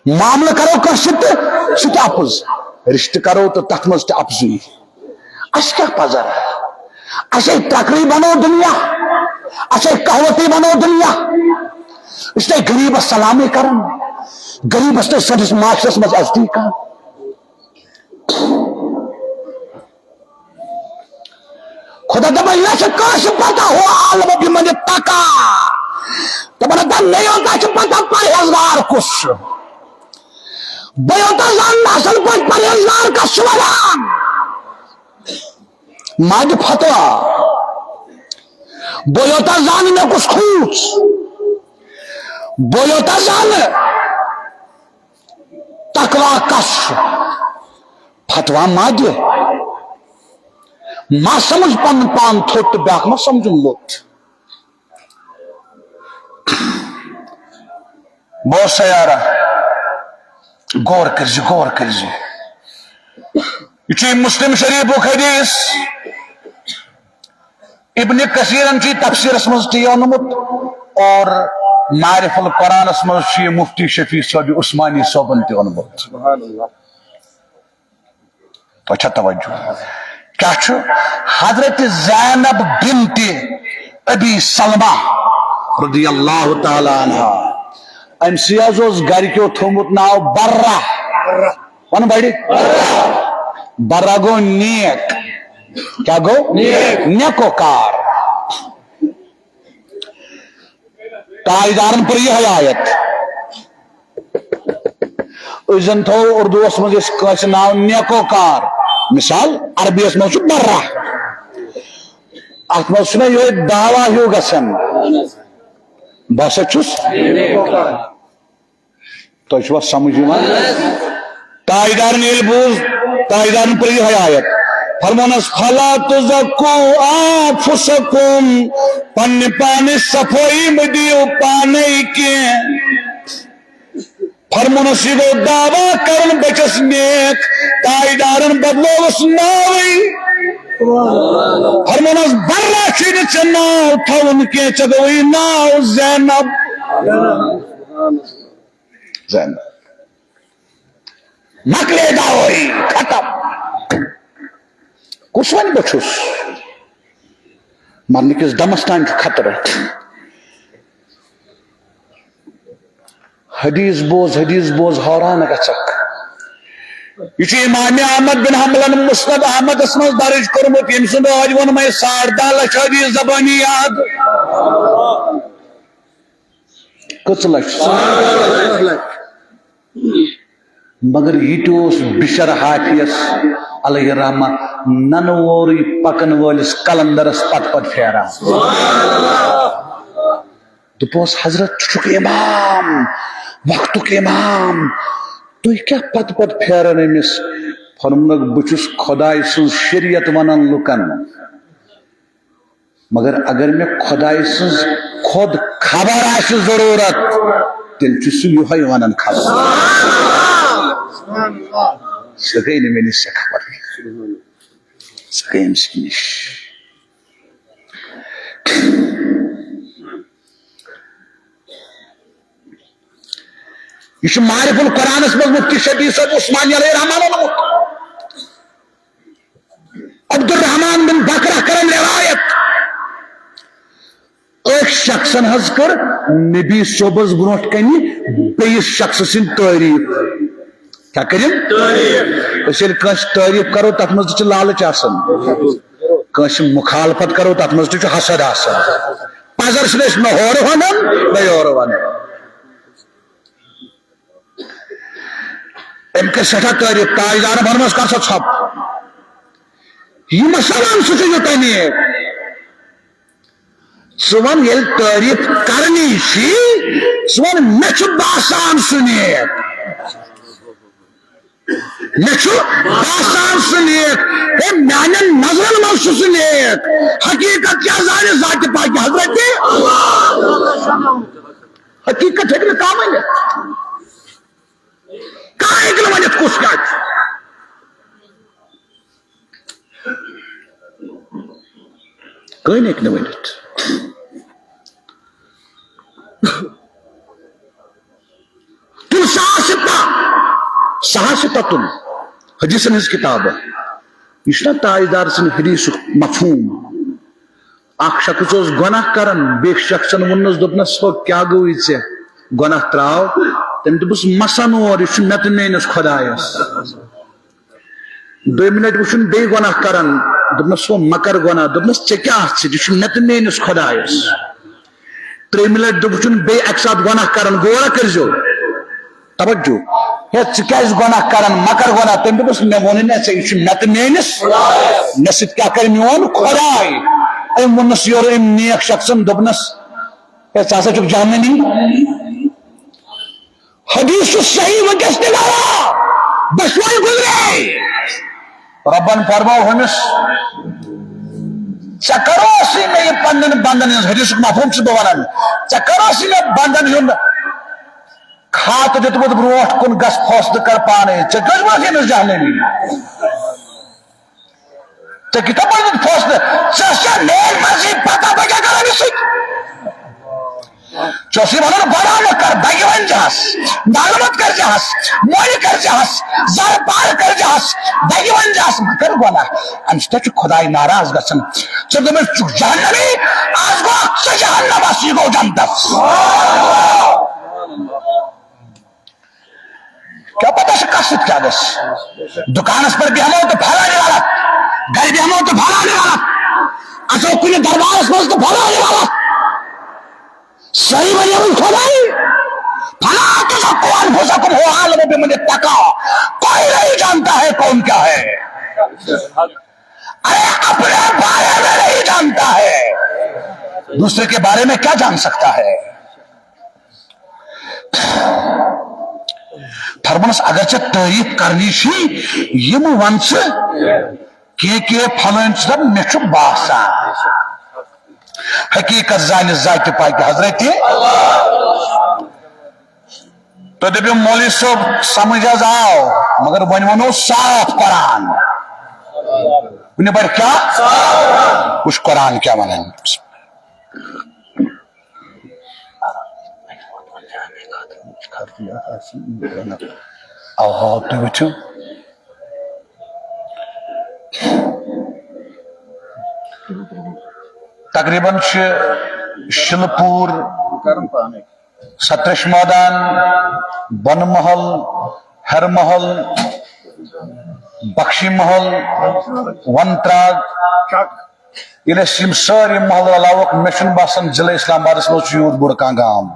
معاملہٕ کرو کٲنٛسہِ سۭتۍ تہٕ سُہ تہِ اپُز، رشتہٕ کرو تہٕ تتھ منٛز تہِ اپزُے۔ اسہِ کیٛاہ پزر؟ اسے ٹرکرٕے بنوو دُنیا، اسے قہوتی بنوو دُنیا۔ أسۍ چھِ غریبس سلامٕے کران، غریبس تہٕ سٲنِس معاشرس منٛز عزتی کران۔ خدا دپان، یہِ چھِ کٲنٛسہِ پتہ، هو أعلم بمن اتقى۔ دَپان ہتا، مےٚ یوتاہ چھِ پتہ پرہیزگار کُس چھُ۔ بہٕ یوتاہ زانہٕ نہٕ اصل پٲٹھۍ پرہیزگار کس چھُ ونان۔ ما دِ فتوا۔ بہٕ یوتاہ زانہٕ مےٚ کُس کھوٗژ۔ بہٕ یوتاہ زانہٕ تقوا کس چھُ۔ فتوا ما دِ۔ ما سمجھ پنُن پان تھوٚد تہٕ بیٛاکھ ما سمجھُن لوٚت۔ بہٕ اوسُس سیارہ، غور کٔرزِ، غور کٔرزِ۔ یہِ چھُ مسلم شریفُک حدیث۔ ابن کثیرن چھُ یہِ تفسیرس منٛز تہِ اوٚنمُت اور معارف القرآنس منٛز چھُ یہِ مفتی شفیع صٲب عثمانی صٲبن تہِ اوٚنمُت۔ سبحان اللہ۔ تۄہہِ چھا توجہ؟ کیٛاہ چھُ؟ حضرت زینب بنت ابی سلمہ رضی اللہ تعالیٰ عنہا، أمۍ سٕے حظ اوس گرِکیو تھوٚومُت ناو برہ۔ وَن بڑِ۔ برہ گوٚو نیک۔ کیٛاہ گوٚو؟ نیک۔ نیکوکار۔ تاجدارن پٔر یِہے آیت۔ أسۍ زن تھاوو اردوس منٛز أسۍ کٲنٛسہِ ناو نیکوکار، مثال عربیس منٛز چھُ برہ۔ اتھ منٛز چھُنہ یِہوے دعویٰ ہیوٗ گژھان، بہٕ ہسا چھُس۔ تۄہہِ چھُوا سمجھ یِوان؟ تاجدارن ییٚلہِ بوٗز، تاجدارن پٔر یِہے آیت، فرمونس، "فلا تزکوا انفسکم"، پننہِ پانٕچ صفٲیی مہٕ دِیِو پانے کینٛہہ۔ فرمونس، یہِ گوٚو دعویٰ کرُن بہٕ چھَس نیک، تاجدارن بدلووُس ناوٕے۔ فرمونس، برہ چھُے نہٕ ژےٚ ناو تھاوُن کینٛہہ، ژےٚ گوٚوُے ناو زینب۔ زینب۔ مۄکلے دعوٲیی، ختم۔ کُس وَنہِ بہٕ چھُس؟ مرنہٕ کِس دمس تام چھُ خطرٕ۔ حدیث بوز، حدیث بوز، حٲران گژھکھ۔ یہِ چھُ امام احمد بن حنبلن مسند احمدس منٛز درج کوٚرمُت، ییٚمۍ سُنٛد رٲج ووٚن مےٚ ساڑ دَہ لچھ حدیث زبٲنی یاد۔ کٔژ لچھ؟ مگر یہِ تہِ اوس بشر حافیس علیہ الرحمہ ننہٕ وورٕے پکن وٲلِس قلندرس پتہٕ پتہٕ پھیران۔ دوٚپُس، "حضرت، ژٕ چھُکھ امام، وقتُک امام، تُہۍ کیٛاہ پتہٕ پتہٕ پھیران أمِس؟" فرمونکھ، "بہٕ چھُس خداے سٕنٛز شریعت ونان لُکن۔" مگر اگر مےٚ خداے سٕنٛز خۄد خبر آسہِ ضروٗرت، تیٚلہِ چھُ سُہ یِہوٚے وَنان خبر۔ سُہ گٔے نہٕ مےٚ نِش سۄ خبر۔ سُہ گٔے أمۍ سٕے نِش۔ یہِ چھُ معارف القرآنس منٛز مفتی شفیع صٲب عثمانی علیہ رحمان اوٚنمُت۔ عبدالرحمان بن بکرہ کرن روایت۔ أکۍ شخصن حظ کٔر نبی صٲبس برونٛٹھ کنہِ بیٚیِس شخص سٕنٛدۍ تعریٖف۔ کیٛاہ کٔرِن؟ تعریٖف۔ أسۍ ییٚلہِ کٲنٛسہِ تعریٖف کرو، تتھ منٛز تہِ چھِ لالچ آسان۔ کٲنٛسہِ مخالفت کرو، تتھ منٛز تہِ چھُ حسد آسان۔ پزر چھِنہٕ أسۍ نہ ہورٕ ونان، نہ یورٕ ونان۔ أمۍ کٔر سٮ۪ٹھاہ تعریٖف، تاجدارن فرمٲس، "کر سا ژھۄپ۔ یہِ مہ سا وَن سُہ چھُ یوٗتاہ نیک۔ ژٕ وَن ییٚلہِ تعریٖف کرنی چھِ، ژٕ وَن مےٚ چھُ باسان سُہ نیک۔ مےٚ چھُ باسان سُہ نیک۔ ہے، میانٮ۪ن نظرن منٛز چھُ سُہ نیک۔ حقیٖقت کیٛاہ زانہِ ذاتِ پاکہِ حضرتِ؟" حقیٖقت ہیٚکہِ نہٕ کانٛہہ ؤنِتھ۔ کانٛہہ ہیٚکہِ نہٕ ؤنِتھ کُس کیٛاہ چھُ۔ کٕہٕنۍ ہیٚکہِ نہٕ ؤنِتھ۔ تُل ساس سِتہ، ساس سِتہ تُل حدیثن ہٕنٛز کِتابہٕ۔ یہِ چھُنہ تاجدار سٕنٛدِ حدیثُک مفہوم۔ اکھ شخص اوس گۄناہ کران، بیٚیہِ شخصن ووٚننس، دوٚپنس، "ہو، کیٛاہ گوٚوُے ژےٚ؟ گۄناہ ترٛاو۔" تٔمۍ دوٚپُس، "مسن اور، یہِ چھُ مےٚ تہٕ میٲنِس خۄدایس۔" دوٚیمہِ لٹہِ وُچھُن بیٚیہِ گۄناہ کران، دوٚپنس، "ہو، مہ کر گۄناہ۔" دوٚپنس، "ژےٚ کیٛاہ اَتھ سۭتۍ؟ یہِ چھُ مےٚ تہٕ میٲنِس خۄدایس۔" ترٛیٚیِمہِ لٹہِ دوٚپُس، چھُنہٕ بیٚیہِ اَکہِ ساتہٕ گۄناہ کران، غور کٔرۍزیو۔ توجہ۔ ہے، ژٕ کیٛازِ گۄناہ کران؟ مہ کر گۄناہ۔ تٔمۍ دوٚپُس، مےٚ ووٚنُے نہ ژےٚ، یہِ چھُ مےٚ تہٕ میٲنِس۔ مےٚ سۭتۍ کیٛاہ کرِ میون خۄداے؟ أمۍ ووٚنُس یورٕ أمۍ نیک شخصن، دوٚپنس، ہے، ژٕ ہسا چھُکھ جہنمی۔ حدیث چھُ صحیح، وٕنکیٚس تہِ گوٚو۔ دۄشوے گُزرے۔ رۄبن فرموو ہُمِس، ژےٚ کروسی مےٚ یہِ پننٮ۪ن بندن ہٕنٛز، حدیثُک مفہوم چھُس بہٕ ونان، ژےٚ کروسی مےٚ بندن ہُنٛد کھاتہٕ دیُتمُت برونٛٹھ کُن، گژھ فٲصلہٕ کر پانے، ژےٚ کیٛازِ ووٚنُتھ أمِس جہنمی؟ ژےٚ کِتھ پٲٹھۍ دیُت فٲصلہٕ؟ ژےٚ چھےٚ میٲنۍ مرضی پتہ، بہٕ کیٛاہ کرٕ أمِس سۭتۍ؟ ژےٚ اوسُے ونان، غۄلامت کر، دگہِ ونجہس، ظالمت کرجہس، مۄلہِ کرجہس، زر پار کرجہس، دگہِ ونجہس، مگر ولا، امہِ سۭتۍ چھُ خداے ناراض گژھان۔ ژےٚ دوٚپمَس، ژٕ جہنمی، از گوٚو اکھ ژٕ جہنمس، یہِ گوٚو جنتس۔ کیا پتہ چھُ کس سۭتۍ کیٛاہ گژھِ؟ دُکانس پٮ۪ٹھ بیٚہمو تہٕ پھلٲنۍ غلط، گرِ بیٚہمو تہٕ پھلٲنۍ غلط، اژو کُنہِ دربارس منٛز تہٕ پھلٲنۍ غلط۔ سٲری ؤنِو خداے، فلا تزکوا انفسکم هو اعلم بمن اتقی۔ کوئی نہیں جانتا ہے کون کیا ہے۔ ارے اپنے بارے میں نہیں جانتا ہے، دوسرے کے بارے میں کیا جان سکتا ہے؟ فرمانس اگر ژےٚ تعریف کرنی چھی، یِم ون ژٕ کینٛہہ کینٛہہ پھلٲنۍ چھِ دپان، مےٚ چھُ باسان۔ حقیقت زانہِ ذاتِ پاکہِ حضرت۔ تُہۍ دٔپِو، مولوی صٲب، سمجھ حظ آو، مگر وۄنۍ وَنو صاف قرآن۔ کُنہِ پٲٹھۍ کیٛاہ؟ وٕچھ قرآن کیٛاہ وَنان۔ آ، تُہۍ وٕچھِو۔ تقریباً چھِ شِلہٕ پوٗر، سترش مٲدان، بۄنہٕ محل، ہر محل، بخشی محل، ون تراگ۔ ییٚلہِ أسۍ یِم سٲری محلہٕ رلاوکھ، مےٚ چھُنہٕ باسان ضلع اسلام آبادس منٛز چھُ یوٗت بوٚڑ کانٛہہ گام۔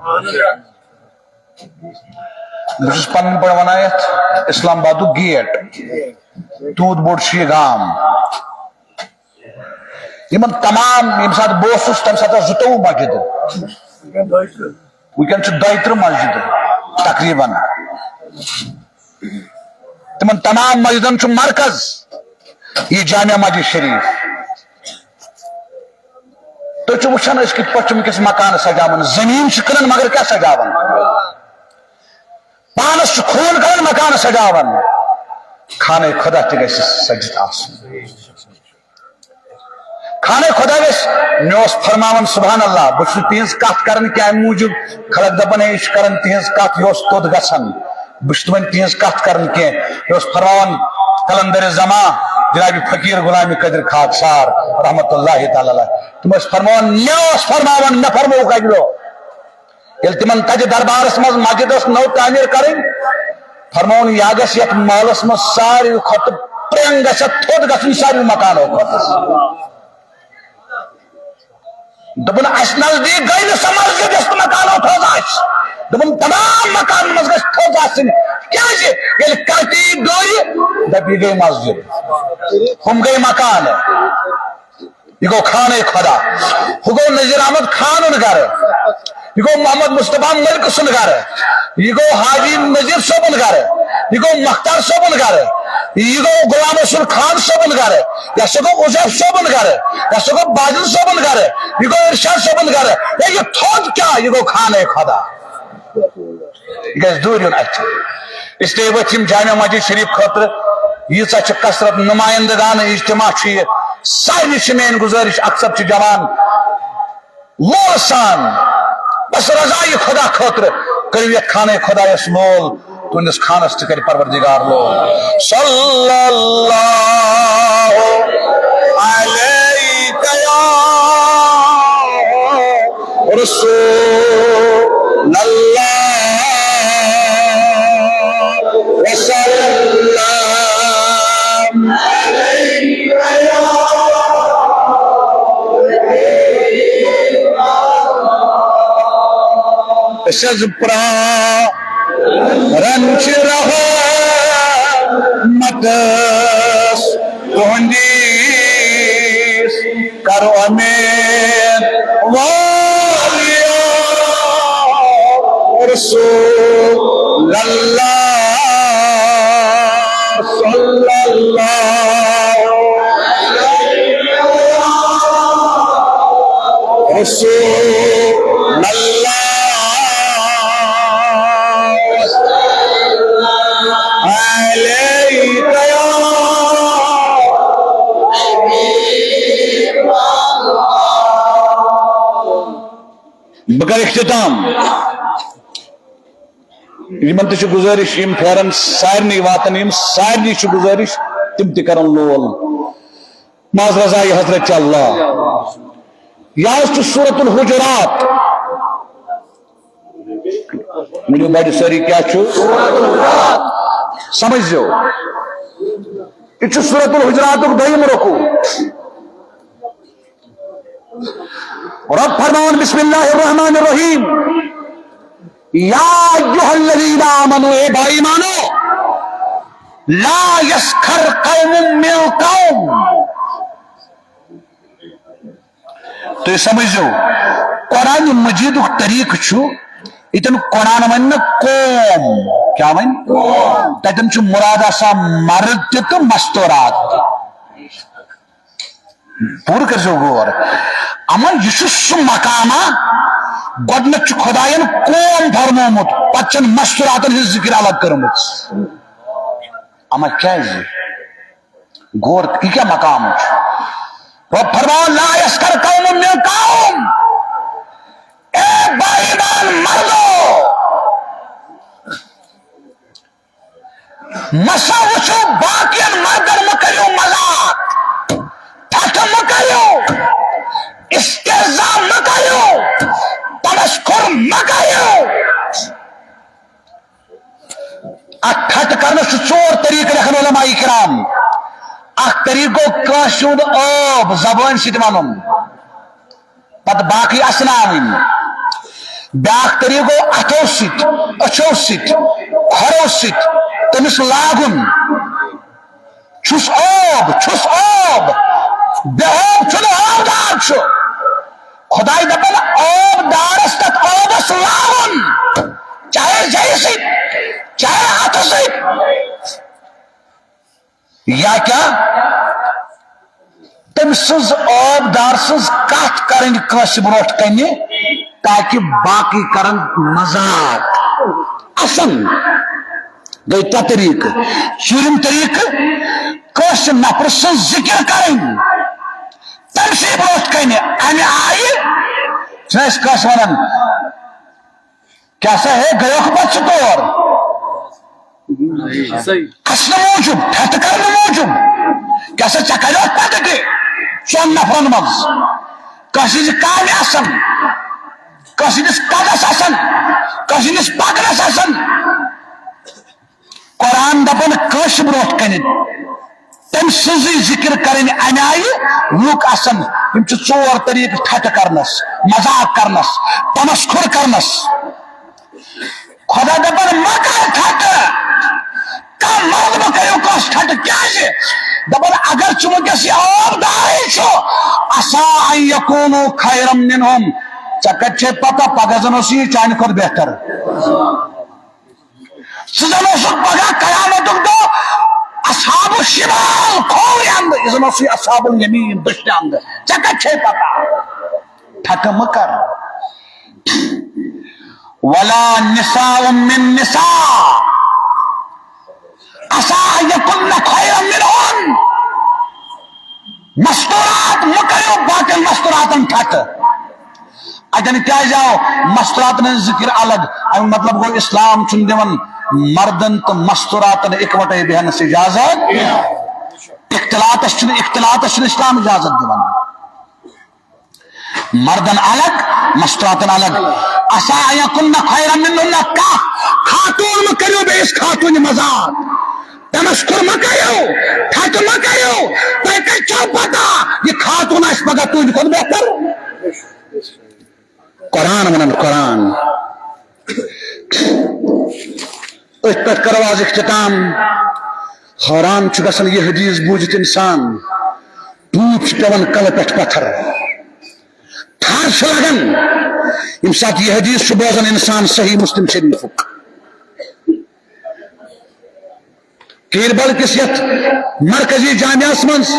بہٕ چھُس پنٕنۍ پٲٹھۍ ونان یتھ اسلام آبادُک گیٹ، تیوٗت بوٚڑ چھُ یہِ گام۔ یِمن تمام، ییٚمہِ ساتہٕ بہٕ اوسُس، تَمہِ ساتہٕ ٲس زٕتووُہ مسجدٕ۔ وٕنکیٚن چھِ دۄیہِ ترٕٛہ مسجدٕ تقریباً۔ تِمن تمام مسجدن چھُ مرکز یہِ جامع مسجد شریف۔ تُہۍ چھِو وٕچھان، أسۍ کِتھ پٲٹھۍ چھِ وٕنکیٚس مکانہٕ سجاوان، زٔمیٖن چھِ کٕنان، مگر کیٛاہ سجاوان؟ پانس چھُ خوٗن کڑان، مکانہٕ سجاوان۔ خانہ خدا تہِ گژھِ سجِتھ آسُن۔ خانہ خدا گژھِ، مےٚ اوس فرماوان، سبحان اللہ، بہٕ چھُس نہٕ تِہنٛز کتھ کران کینٛہہ، امہِ موٗجوٗب خلق دپان، ہے، یہِ چھُ کران تِہنٛز کتھ، یہِ اوس توٚت گژھان۔ بہٕ چھُس تِمن تِہنٛز کتھ کران کینٛہہ۔ مےٚ اوس فرماوان قلندر زمان جناب فقیر غلام قادر خاکسار رحمت اللہ تعالیٰ علیہ، تِم ٲسۍ فرماوان، مےٚ اوس فرماوان، مےٚ فرمووُکھ اکہِ دۄہ۔ ییٚلہِ تِمن تتہِ دربارس منٛز مسجد ٲس نٔو تعمیٖر کرٕنۍ، فرمووُن، یا گژھِ یتھ محلس منٛز ساروی کھۄتہٕ پرٛنٛگ گژھِ تھوٚد گژھُن ساروی مکانو کھۄتہٕ۔ دوٚپُن، اسہِ نزدیٖک گٔے نہٕ سۄ مسجد یۄس نہٕ مکانو تھٔز آسہِ۔ دوٚپُن، تمام مکانن منٛز گژھِ تھٔز آسٕنۍ۔ کیازِ؟ ییٚلہِ کتھ یی دورِ، دپہِ، یہِ گٔے مسجد، ہُم گٔے مکانہٕ۔ یہِ گوٚو خانہ خدا۔ ہُہ گوٚو نذیر احمد خانُن گرٕ۔ یہِ گوٚو محمد مصطفیٰ ملک سُنٛد گرٕ۔ یہِ گوٚو حاجی نذیر صٲبُن گرٕ۔ یہِ گوٚو مختار صٲبُن گرٕ۔ یہِ گوٚو غلام رسول خان صٲبُن گرٕ۔ یہِ ہسا گوٚو عزیر صٲبُن گرٕ۔ یہِ ہسا گوٚو بادل صٲبُن گرٕ۔ یہِ گوٚو ارشاد صٲبُن گرٕ۔ ہے، یہِ تھوٚد کیٛاہ؟ یہِ گوٚو خانہ خدا۔ یہِ گژھِ دوٗر یُن اَتھِ۔ اس لیے ؤتھۍ یِم جامع مسجد شریف خٲطرٕ۔ ییٖژاہ چھِ کثرت، نمایندگان اجتماع چھُ یہِ۔ سارنٕے چھِ میٲنۍ گُزٲرِش، اکثر چھِ جوان لول سان، بس رضایہِ خدا خٲطرٕ کٔرِو یتھ خانہ خدایس لول، تُہنٛدِس خانس تہِ کرِ پروردگار لول۔ صلی اللہ علیک یا رسول اللہ وسلم۔ أسۍ حظ پرٛاران چھِ رحمتس تُہنٛدِس، کرو امین والیا رسول اللہ صلی اللہ رسول اللہ علیک یا۔ بہٕ کرٕ اختتام۔ یِمن تہِ چھِ گُزٲرِش، یِم پھیرن سارنٕے واتن، یِم سارنٕے چھِ گُزٲرِش، تِم تہِ کرن لول۔ ماز رضا یہ حضرت اللہ۔ یہ حظ چھُ سورۃ الحجرات۔ ؤنِو بڑِ سٲری، کیٛاہ چھُ؟ سمجھ زیو۔ یہِ چھُ سورۃ الحجراتُک دوٚیِم رکوع۔ رب فرماوان، بسم اللہ الرحمن الرحیم، یا ایھا الذین آمنوا، اے با ایمانو، لا یسخر قوم من قوم۔ تُہۍ سمجھو، قرآن مجیدُک طریقہٕ چھُ، ییٚتٮ۪ن قرآن وَنہِ نہٕ قوم، کیٛاہ وَنہِ؟ تَتٮ۪ن چھُ مُراد آسان مرد تہِ تہٕ مستورات تہِ۔ پوٗرٕ کٔرۍزیو غور۔ اما یہِ چھُ سُہ مقامہ، گۄڈٕنٮ۪تھ چھُ خۄدایَن قوم فرمومُت، پتہٕ چھَن مستوراتن ہٕنٛز ذِکِر الگ کٔرمٕژ۔ اما کیٛازِ؟ غور، یہِ کیٛاہ مقام چھُ؟ رۄب فرماوان، لا یسخر قوم من قوم۔ اے با ایمان مردو، مہ سا وٕچھِو باقین مردن، مہ کٔرِو مذاق، ٹھٹھٕ مہ کٔرِو، استہزاء مہ کٔرِو، تمسخر مہ کٔرِو۔ اتھ ٹھٹھٕ کرنس چھِ ژور طریقہٕ لیکھان علماء کرام۔ اکھ طریقہٕ گوٚو کٲنٛسہِ ہُنٛد عٲب زبٲنۍ سۭتۍ ونُن، پتہٕ باقٕے اسناوٕنۍ۔ بیٛاکھ طریٖقہٕ گوٚو اَتھو سۭتۍ، أچھو سۭتۍ، کھۄرو سۭتۍ تٔمِس لاگُن۔ چھُس عٲب، چھُس عٲب، بے عٲب چھُنہٕ عٲب دار چھُ۔ خۄداے دَپان عٲب دارس تَتھ عٲبس لاگُن، چاہے زیٚیہِ سۭتۍ، چاہے اَتھٕ سۭتۍ۔ یا کیا؟ تٔمۍ سٕنٛز عٲب دار سٕنٛز کتھ کرٕنۍ کٲنٛسہِ برونٛٹھ کنہِ، تاکہِ باقٕے کرن مذاق۔ اسن گٔے ترٛےٚ طریٖقہٕ۔ ژوٗرِم طریٖقہٕ، کٲنٛسہِ نفرٕ سٕنٛز ذِکِر کرٕنۍ، تٔمۍ سٕے برونٛٹھ کنہِ۔ امہِ آیہِ چھِ أسۍ کٲنٛسہِ ونان، کیٛاہ سا ہے، گٔیوکھ پتہٕ ژٕ تور؟ صحیح۔ اسنہٕ موٗجوٗب، ٹھٹھٕ کرنہٕ موٗجوٗب۔ کیٛاہ سا ژےٚ کریوکھ پتہٕ تہِ ژۄن نفرن منٛز؟ کٲنٛسہِ ہٕنٛزِ کامہِ آسن، کٲنٛسہِ ہٕنٛدِس قدس آسن، کٲنٛسہِ ہٕنٛدِس پکنس آسن۔ قرآن دپان کٲنٛسہِ برونٛٹھ کنہِ تٔمۍ سٕنٛزٕے ذِکِر کرٕنۍ۔ امہِ آیہِ لُکھ آسن، یِم چھِ ژور طریٖقہٕ ٹھٹھٕ کرنس، مذاق کرنس، تمسخر کرنس۔ خدا دپان مہ کر ٹھٹھٕ، کانٛہہ مرد مہ کٔرِو کٲنٛسہِ ٹھٹھٕ۔ کیٛازِ؟ دپان اگر ژٕ وٕنکیٚس یہِ عٲب دارٕے چھُ، عسیٰ ان یکونوا خیرا منہم، ژےٚ کتہِ چھے پتہ پگاہ زن اوس یہِ چانہِ کھۄتہٕ بہتر۔ ژٕ زن اوسُکھ پگاہ قیامتُک دۄہ اصحاب الشمال کھوورِ اندٕ، یہِ زن اوسُے اصحاب الیمین دٔچھنہِ اندٕ۔ ژےٚ کتہِ چھے پتہ؟ ٹھٹھٕ مہ کر۔ ولا نساء من نساء عسیٰ ان یکن خیرا منہن۔ مستورات مہ کٔرِو باقین مستوراتن ٹھٹھٕ۔ اتٮ۪ن کیازِ آو مستوراتن ہٕنٛز ذِکِر الگ؟ اَمیُک مطلب گوٚو، اسلام چھُنہٕ دِوان مردن تہٕ مستوراتن اِکوٹے بیہنس اجازت۔ اختلاطس چھُنہٕ، اختلاطس چھُنہٕ اسلام اجازت دِوان۔ مردن الگ، مستوراتن الگ۔ عسیٰ ان یکن خیرا منہن، کانٛہہ خاتون مہ کٔرِو بیٚیِس خاتوٗنہِ مذاق۔ تمسخر مہ کٔرِو، ٹھٹھٕ مہ کٔرِو۔ تۄہہِ کتہِ چھو پتہ یہِ خاتون آسہِ پگاہ تُہنٛدِ کھۄتہٕ بہتر؟ قرآن ونان، قرآن۔ أتھۍ پٮ۪ٹھ کرو آز اختتام۔ حٲران چھُ گژھان یہِ حدیث بوٗزِتھ اِنسان، ٹوٗپۍ چھِ پٮ۪وان کلہٕ پٮ۪ٹھ پتھر، تھر چھِ لگان، ییٚمہِ ساتہٕ یہِ حدیث چھُ بوزان اِنسان صحیح مسلم شریفُک۔ کیربل کِس یتھ مرکزی جامعس منٛز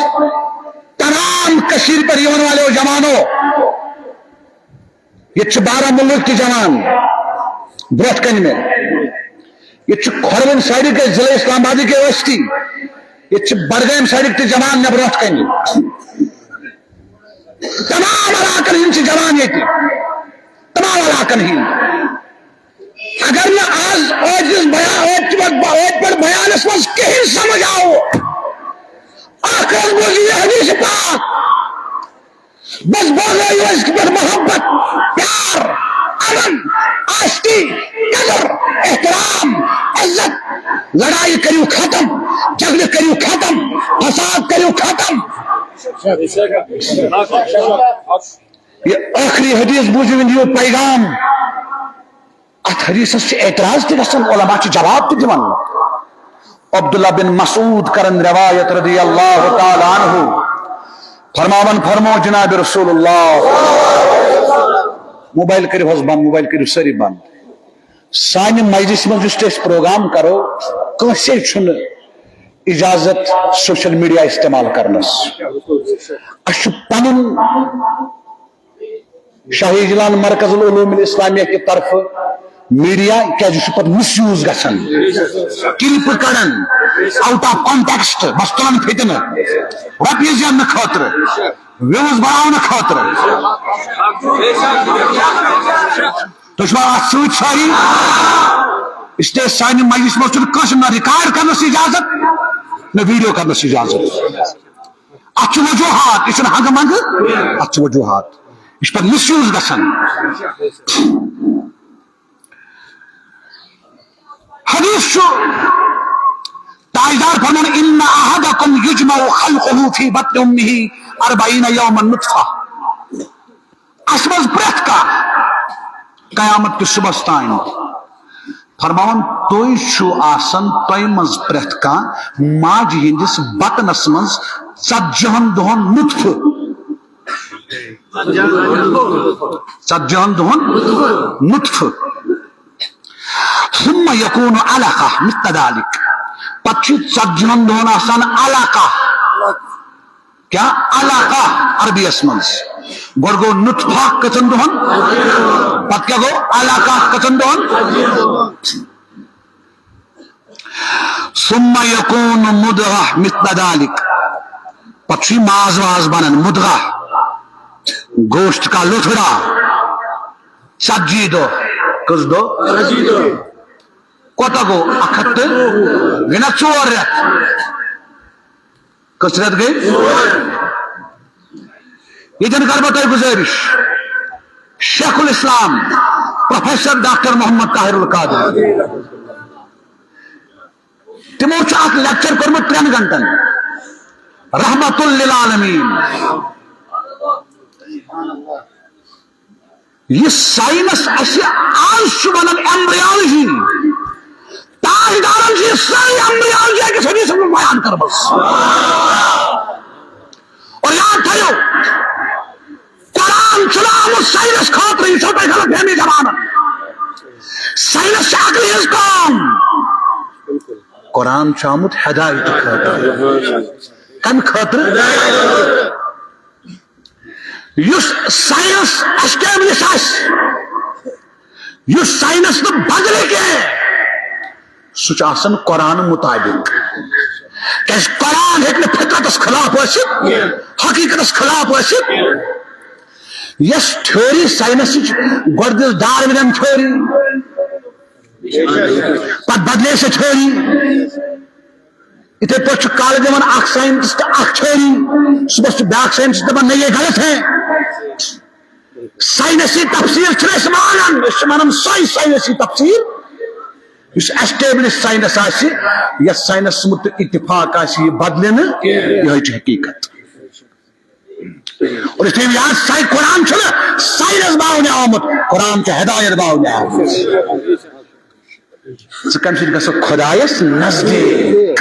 تمام کشیر پر یِوان والٮ۪و جوانو، ییٚتہِ چھِ بارہمولہٕکۍ تہِ جوان برونٛٹھ کنہِ مےٚ، ییٚتہِ چھِ کھۄرون سایڈٕکۍ ضلع اسلام آبادٕکۍ ٲسۍ تہِ، ییٚتہِ چھِ بڈگٲمۍ سایڈٕکۍ تہِ جوان مےٚ برونٛٹھ کنہِ۔ تمام علاقن ہٕنٛدۍ چھِ جوان ییٚتہِ، تمام علاقن ہٕنٛدۍ۔ اگر نہٕ آز أزکِس بیا-، أزکہِ وقت-، أزکہِ پٮ۪ٹھ بیانس منٛز کِہیٖنۍ سمجھ آو، ٲخرس منٛز یہِ حدیث پاک، بس بوزٲیِو أزکہِ پٮ۪ٹھ محبت، پیار، امن، آشتی، قدر، احترام، عزت۔ لڑائی کٔرِو ختم، جھگڑٕ کٔرِو ختم، فساد کٔرِو ختم۔ یہِ ٲخری حدیث بوٗزِو، یہِ پیغام۔ اتھ حدیثس چھِ اعتراض تہِ گژھان، علماء چھِ جواب تہِ دِوان۔ عبداللہ بن مسعود کرن روایت رضی اللہ تعالی عنہ، فرماوان فرمو جناب رسول اللہ، موبائل کٔرِو حظ بند، موبائل کٔرِو سٲری بند۔ سانہِ مجلس منٛز یُس تہِ أسۍ پروگرام کرو، کٲنٛسے چھُنہٕ اجازت سوشل میڈیا استعمال کرنس۔ اسہِ چھُ پنُن شاہ جیلان مرکز العلوم الاسلامیہ کہِ طرفہٕ میڈیا، کیازِ یہِ چھُ پتہٕ مس یوز گژھان، کلپہٕ کڑان، آوٹ آف کانٹیکسٹ، بس تُلان فتنہٕ، رۄپیہِ زیننہٕ خٲطرٕ، ویوز بڑاونہٕ خٲطرٕ۔ تُہۍ چھِوا اتھ سۭتۍ سٲری؟ اس لیے سانہِ مجلس منٛز چھُنہٕ کٲنٛسہِ نہ ریکارڈ کرنس اجازت، نہ ویڈیو کرنس اجازت۔ اتھ چھِ وجوہات، یہِ چھُنہٕ ہنگہٕ منگہٕ، اتھ چھِ وجوہات۔ یہِ چھُ پتہٕ مس یوز گژھان۔ حدیث چھُ، تاجدار فرمان، "ان احدکم یجمع خلقہ فی بطن امہ اربعین یوما نطفہ"۔ اسہِ منٛز پرٛٮ۪تھ کانٛہہ قیامت کِس صُبحس تام۔ فرماوان، تُہۍ چھِو آسان، تۄہہِ منٛز پرٛٮ۪تھ کانٛہہ ماجہِ ہٕنٛدِس بطنس منٛز ژتجی ہن دۄہن نطفہٕ۔ ژتجی ہن دۄہن نطفہٕ۔ ثم یکون علقہ مثل ذلک۔ پتہٕ چھُ ژتجی ہن دۄہن آسان علقہ۔ کیا؟ علقہ عربی یس منٛز۔ گۄڈٕ گوٚو نطفہ کٔژن دۄہن؟ پتہٕ کیٛاہ گوٚو؟ علقہ کٔژن دۄہن؟ ثم یکون مضغہ مثل ذلک۔ پتہٕ چھُ یہِ ماز واز بنان، مضغہ۔ گوشت کا لوتھڑا۔ ژتجی دۄہ۔ کٔژ دۄہ؟ کوتاہ گوٚو؟ اکھ ہتھ تہٕ، گٔے نا ژور رٮ۪تھ؟ کٔژ رٮ۪تھ گٔے؟ ییٚتٮ۪ن کَرٕ بہٕ تۄہہِ گُزٲرِش، شیخ الاسلام پروفیسر ڈاکٹر محمد طاہر القادری، تِمو چھُ اکھ لیکچر کوٚرمُت ترٛٮ۪ن گھنٹن، رحمت للعالمین۔ یہِ ساینس اسہِ آز چھُ ونان ایمبریالوجی، تاجدارن چھِ یہِ سٲرٕے ایمبریالوجی أکِس حدیثس منٛز بیان کٔرمٕژ۔ اور یاد تھٲیِو، قرآن چھُنہٕ آمُت ساینس خٲطرٕ، یہِ چھو تۄہہِ غلط فہمی زمانن۔ ساینس چھِ عقلہِ ہٕنٛز کٲم، قرآن چھُ آمُت ہدایت خٲطرٕ۔ کمہِ خٲطرٕ؟ یُس ساینس اسہِ کیٛاہ نِش آسہِ، یُس ساینس نہٕ بدلہِ کینٛہہ، سُہ چھُ آسان قرآن مطابق۔ کیٛازِ قرآن ہیٚکہِ نہٕ فطرتس خلاف ٲسِتھ، حقیقتس خلاف ٲسِتھ۔ یۄس تھیوری ساینسٕچ، گۄڈٕ دِژ ڈاروِنن تھیوری، پتہٕ بدلے سۄ تھیوری۔ یِتھے پٲٹھۍ چھُ کالہٕ دِوان اکھ ساینٹسٹ اکھ تھیوری، صبحس چھُ بیٛاکھ ساینٹسٹ دَپان، "نہ، یہ غلط ہے۔" ساینسی تفسیر چھِنہٕ أسۍ مانان، أسۍ چھِ مانان سۄے ساینسی تفسیر یُس ایسٹیبلش ساینس آسہِ، یَتھ ساینس مُتعلق اتفاق آسہِ، یہِ بدلہِ نہٕ، یِہوٚے چھِ حقیٖقت۔ اور اس لیے یاد سائے قرآن چھُنہٕ سائنس باونہِ آمُت، قرآن چھُ ہدایت باونہِ آمُت۔ ژٕ کَمہِ سۭتۍ گژھکھ خۄدایَس نزدیٖک؟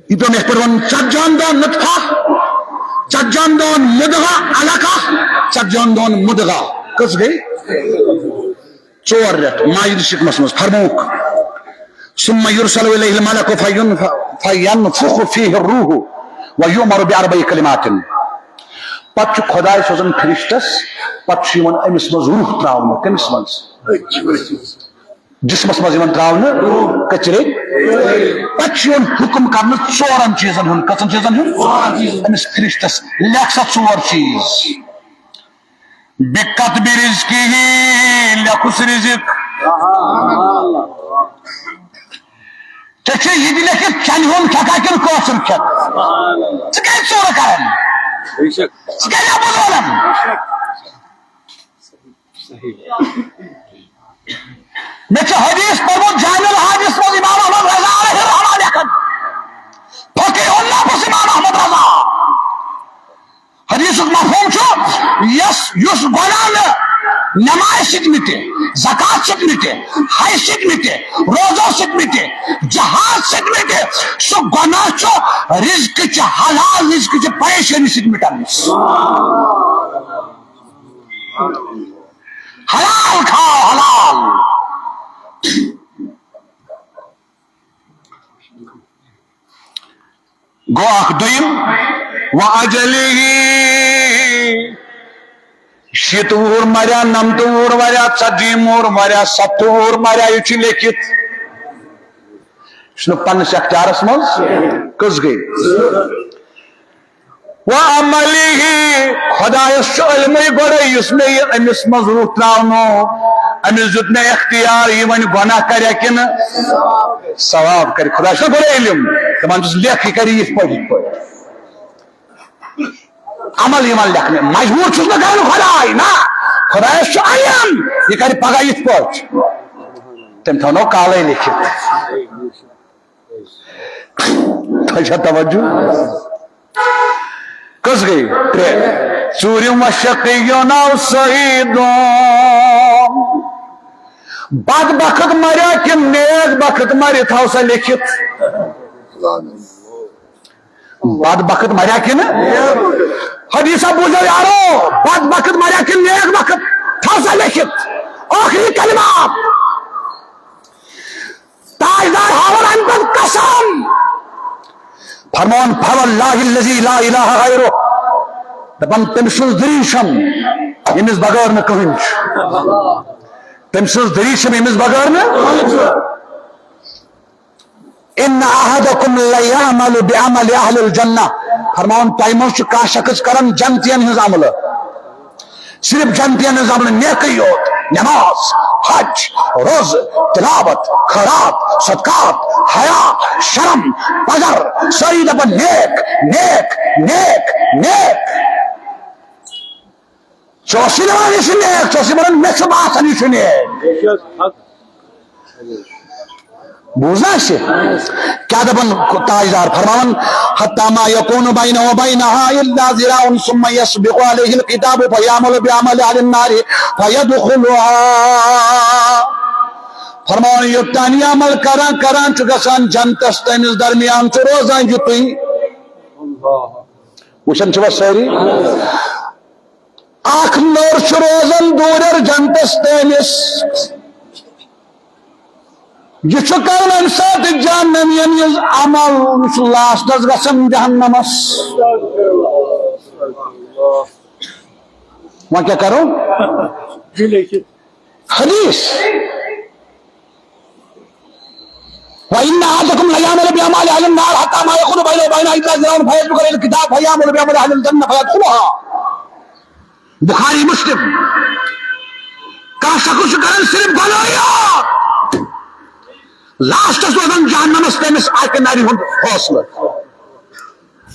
یہِ پیوٚو مےٚ یِتھ پٲٹھۍ وَنُن، ژتجی ہَن دۄہَن نطفہ، ژتجی ہَن دۄہَن مُدغہ علقہ، ژتجی ہَن دۄہَن مُدغہ۔ کٔژ گٔے؟ ژور رٮ۪تھ۔ ماجد شکمس منٛز فرمووُکھ، ثم يرسل إليه الملك فين-، فينفخ فيه الروح ويؤمر بأربع كلمات۔ پتہٕ چھُ خۄداے سوزان فرشتس، پتہٕ چھُ یِوان أمِس منٛز روح تراونہٕ۔ کٔمِس منٛز؟ جسمس منٛز یِوان تراونہٕ کچرے۔ پتہٕ چھُ یِوان حُکم کرنہٕ ژورن چیٖزن ہُنٛد۔ کٔژن چیٖزن ہُنٛد؟ أمِس فرشتس، لیکھ سا ژور چیٖز۔ بِکَتْبِ رِزْقِهِ، لیکھُس رِزق۔ ژےٚ چھُے یہِ تہِ لیکھِتھ، چنہِ ہُنٛد کھٮ۪کھا کِنہٕ کٲشُر کھٮ۪کھ؟ ژٕ کیٛازِ ژوٗرٕ کران؟ ژٕ کیٛازِ اَپُز وَنان؟ مےٚ چھُ حدیث پوٚرمُت جامع الحدیث منٛز، امام احمد رضا علیہ الرحمہ لیکھان، فقیہ النفس امام احمد رضا۔ حدیثُک مفہوم چھُ، یس، یُس گۄناہ نہٕ نمازِ سۭتۍ مِٹہِ، زکات سۭتۍ مِٹہِ، حج سۭتۍ مِٹہِ، روزو سۭتۍ مِٹہِ، جہاد سۭتۍ مِٹہِ، سُہ گۄناہ چھُ رزقٕچہِ، حلال رزقٕچہِ پریشٲنی سۭتۍ مِٹان۔ حلال کھاو، حلال۔ گوٚو اکھ۔ دوٚیِم، وَأَجَلِهِ، شیٖتہٕ وُہُر مریا، نَمتہٕ وُہُر مریا، ژتجی وُہُر مریا، ستتھٕ وُہُر مریا، یہِ چھُ لیکھِتھ۔ یہِ چھُنہٕ پننِس اختیارس منٛز۔ کٔژ گٔے؟ وَعَمَلِهِ، خۄدایس چھُ علمٕے گۄڈے، یُس مےٚ یہِ أمِس منٛز روح تراونو، أمِس دیُت مےٚ اختیار، یہِ وۄنۍ گۄناہ کرِ کِنہٕ ثواب کرِ۔ خۄدایس چھُ گۄڈے علم، دپان چھُس، لیکھ، یہِ کرِ یِتھ پٲٹھۍ، یِتھ پٲٹھۍ۔ عمل یِوان لیکھنہٕ، مجبوٗر چھُس نہٕ کران خۄداے، نہ، خۄدایس چھُ علم، یہِ کرِ پگاہ یِتھ پٲٹھۍ۔ تٔمۍ تھاونو کالے لیکھِتھ۔ تۄہہِ چھا توجہ؟ کٔژ گٔے؟ ترٛےٚ۔ ژوٗرِم، وَشَقِیٌّ أَوْ سَعِیدٌ۔ بدبخت مریا کِنہٕ نیک بخت مرِ، تھاو سا لیکھِتھ۔ بدبخت مریا کِنہٕ؟ حدیثہ بوٗزِو یارو، بدبخت مریا کِنہٕ نیک بخت، تھاو سا لیکھِتھ۔ ٲخری کلمات۔ تاجدار ہاوان امہِ پتہٕ قسم، فرمان، فواللہ الذی لا الہ غیرہ، دپان تٔمۍ سٕنٛز دٔلیٖل چھم، ییٚمِس بغٲر نہٕ کٕہٕنۍ چھُ۔ تٔمۍ سٕنٛز دٔلیٖل چھم، ییٚمِس بغٲر نہٕ۔ ان احدکم لیعمل بعمل اہل الجنہ، فرمان، تۄہہِ منٛز چھُ کانٛہہ شخص کران جنتین ہٕنٛز عملہٕ۔ صرف جنتین ہٕنٛز عملہٕ، نیکٕے یوت، نماز، حج، روزٕ، تلاوت، خیرات، صدقات، حیا، شرم، پدر، سٲری دپان نیک، نیک، نیک، نیک۔ ژٕ اوسُے دپان یہِ چھُ نیک، ژٕ اوسُے ونان مےٚ چھُ باسان یہِ چھُ نیک۔ بوٗز نہ اَسہِ؟ کیٛاہ دَپان تاجدار؟ فرماوان، حتی ما یکون بینہ و بینہا الا ذراع ثم یسبق علیہ الکتاب فیعمل بعمل اہل النار فیدخلها۔ فرماوان، یوٚتام یہِ عمل کران کران چھُ گژھان جنتس، تٔمِس درمیان چھُ روزان یُتُے۔ وٕچھان چھِوا سٲری؟ اکھ نوٚر چھُ روزان دوٗرٮ۪ر جنتس تٲمِس۔ یہِ چھُ کران اَمہِ ساتہٕ جہنمین ہٕنٛز عمل، یہِ چھُ لاسٹس گژھان جہنمس۔ وۄنۍ کیٛاہ کرو؟ حدیث۔ وَإِنَّ أَحَدَكُمْ لَيَعْمَلُ بِعَمَلِ أَهْلِ النَّارِ حَتَّى مَا يَكُونُ بَيْنَهُ وَبَيْنَهَا إِلَّا ذِرَاعٌ فَيَسْبِقُهُ عَلَيْهِ الْكِتَابُ فَيَعْمَلُ بِعَمَلِ أَهْلِ الْجَنَّةِ فَيَدْخُلُهَا۔ بخاری مسلم۔ کانٛہہ شخص چھُ کران صرف گۄناہٕے یوت۔ لاسٹس روزان جہنمس تٔمِس اکہِ نرِ ہُنٛد فٲصلہٕ۔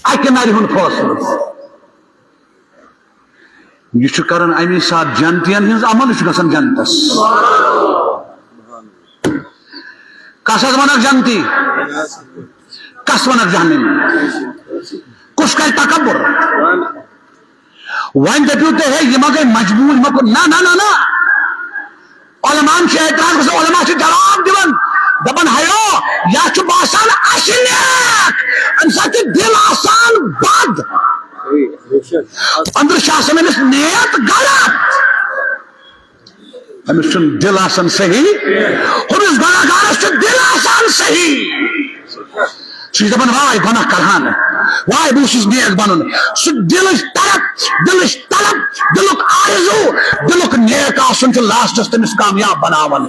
اکہِ نرِ ہُنٛد فٲصلہٕ۔ یہِ چھُ کران اَمی ساتہٕ جنتین ہٕنٛز عمل، یہِ چھُ گژھان جنتس۔ کس حظ ونکھ جنتی؟ کس ونکھ جہنمی؟ کُس کرِ تکبر؟ وۄنۍ دٔپِو تُہۍ، ہے، یہِ ما گٔے مجبوٗر، یہِ ما کوٚر؟ نہ، نہ، نہ، نہ۔ علماءن چھُ اعتراض گژھان، علماء چھِ جواب دِوان، دَپان، ہیو، یا چھُ باسان اَسہِ نیک، اَمہِ ساتہٕ چھُ دِل آسان بد، أنٛدرٕ چھِ آسان أمِس نیت غلط۔ أمِس چھُنہٕ دِل آسان صحیح، ہُمِس گۄناہگارَس چھُ دِل آسان صحیح۔ سُہ چھُ دَپان، واے گۄناہ کَرٕ ہا نہٕ، واے بہٕ وٕچھُس نیک بَنُن۔ سُہ دِلٕچ طلب، دِلٕچ طلب، دِلُک آرزوٗ، دِلُک نیک آسُن چھُ لاسٹَس تٔمِس کامیاب بَناوان۔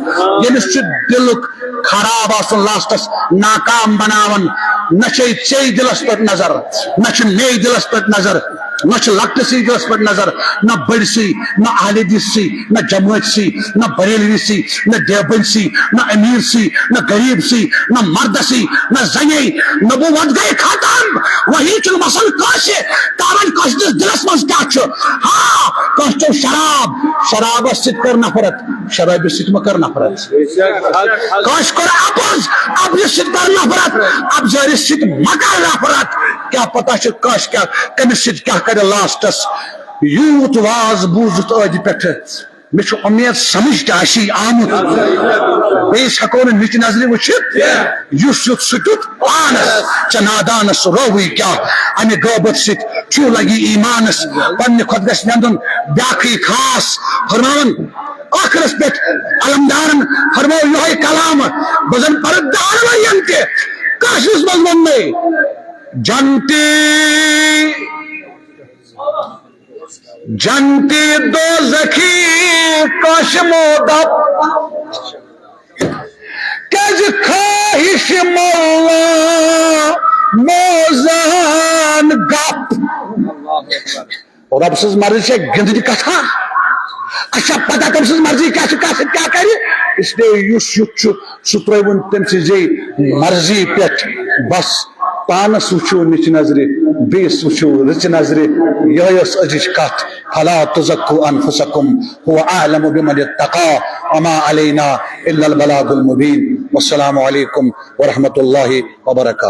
ییٚمِس چھُ دِلُک خراب آسُن لاسٹَس ناکام بَناوان، نہ چھے ژے دِلَس پٮ۪ٹھ نظر، نہ چھِ مے دِلَس پٮ۪ٹھ نظر، نہ چھِ لۄکٹِسٕے دِلَس پٮ۪ٹھ نظر، نہ بٔڑسٕے، نہ اہل حدیثسٕے، نہ جمٲعتسٕے، نہ بریلویسٕے، نہ دیوبندسٕے، نہ امیرسٕے، نہ غریبسٕے، نہ مردسٕے، نہ زنے۔ نبوت گٔے ختم، وحی چھُنہٕ وسان کٲنٛسہِ۔ تاوَن کٲنٛسہِ ہٕنٛدِس دِلَس منٛز کیٛاہ چھُ؟ ہاں، کٲنٛسہِ چیوٚو شراب، شرابَس سۭتۍ کٔر نفرت، شرابہِ سۭتۍ مہ کٔر نفرت۔ کٲنٛسہِ کوٚر اَپُز، اَپزِ سۭتۍ کٔر نفرت، اَپزٲرِس سۭتۍ مہ کٔر نفرت۔ کیٛاہ پتہ چھُ کٲنٛسہِ کیٛاہ، کٔمِس سۭتۍ کیٛاہ کَرِ لاسٹَس۔ یوٗت واز بوٗزِتھ ٲدِ پٮ۪ٹھٕ، مےٚ چھُ اُمید سمجھ تہِ آسی آمُت۔ بیٚیِس ہٮ۪کو نہٕ نِچہِ نظرِ وٕچھِتھ، یُس یُتھ سُہ تیُتھ پانَس، ژےٚ نادانَس رووٕے کیٛاہ؟ اَمہِ غٲبت سۭتۍ چھُو لگی ایٖمانَس، پنٛنہِ کھۄتہٕ گژھِ وٮ۪نٛدُن بیٛاکھٕے خاص۔ فرماوان ٲخرَس پٮ۪ٹھ علمدارَن فرموو یِہوٚے کلام، بہٕ زَن پَرٕ دَہَن ؤرِیَن تہِ، کٲشرِس منٛز ووٚنمَے، جنتی جنتی دوزخی کٲنٛسہِ مودب، کیٛازِ خواہش مولا موزان گپ۔ رۄب سٕنٛز مرضی چھےٚ گِنٛدٕنۍ کتھا؟ اَسہِ چھا پتہ تٔمۍ سٕنٛز مرضی کیٛاہ چھِ، کتھ سۭتۍ کیٛاہ کرِ؟ اس لیے یُس یُتھ چھُ، سُہ ترٛٲوِن تٔمۍ سٕنٛزے مرضی پٮ۪ٹھ۔ بس پانس وٕچھِو نِچہِ نظرِ، بیٚیِس وٕچھِو رٕژِ نظرِ۔ یِہوٚے ٲس أزِچ کتھ۔ فلا تزکوا انفسکم، هو اعلم بمن اتقى، وما علینا الا البلاغ المبین۔ والسلام علیکم ورحمۃ اللہ وبرکاتہ۔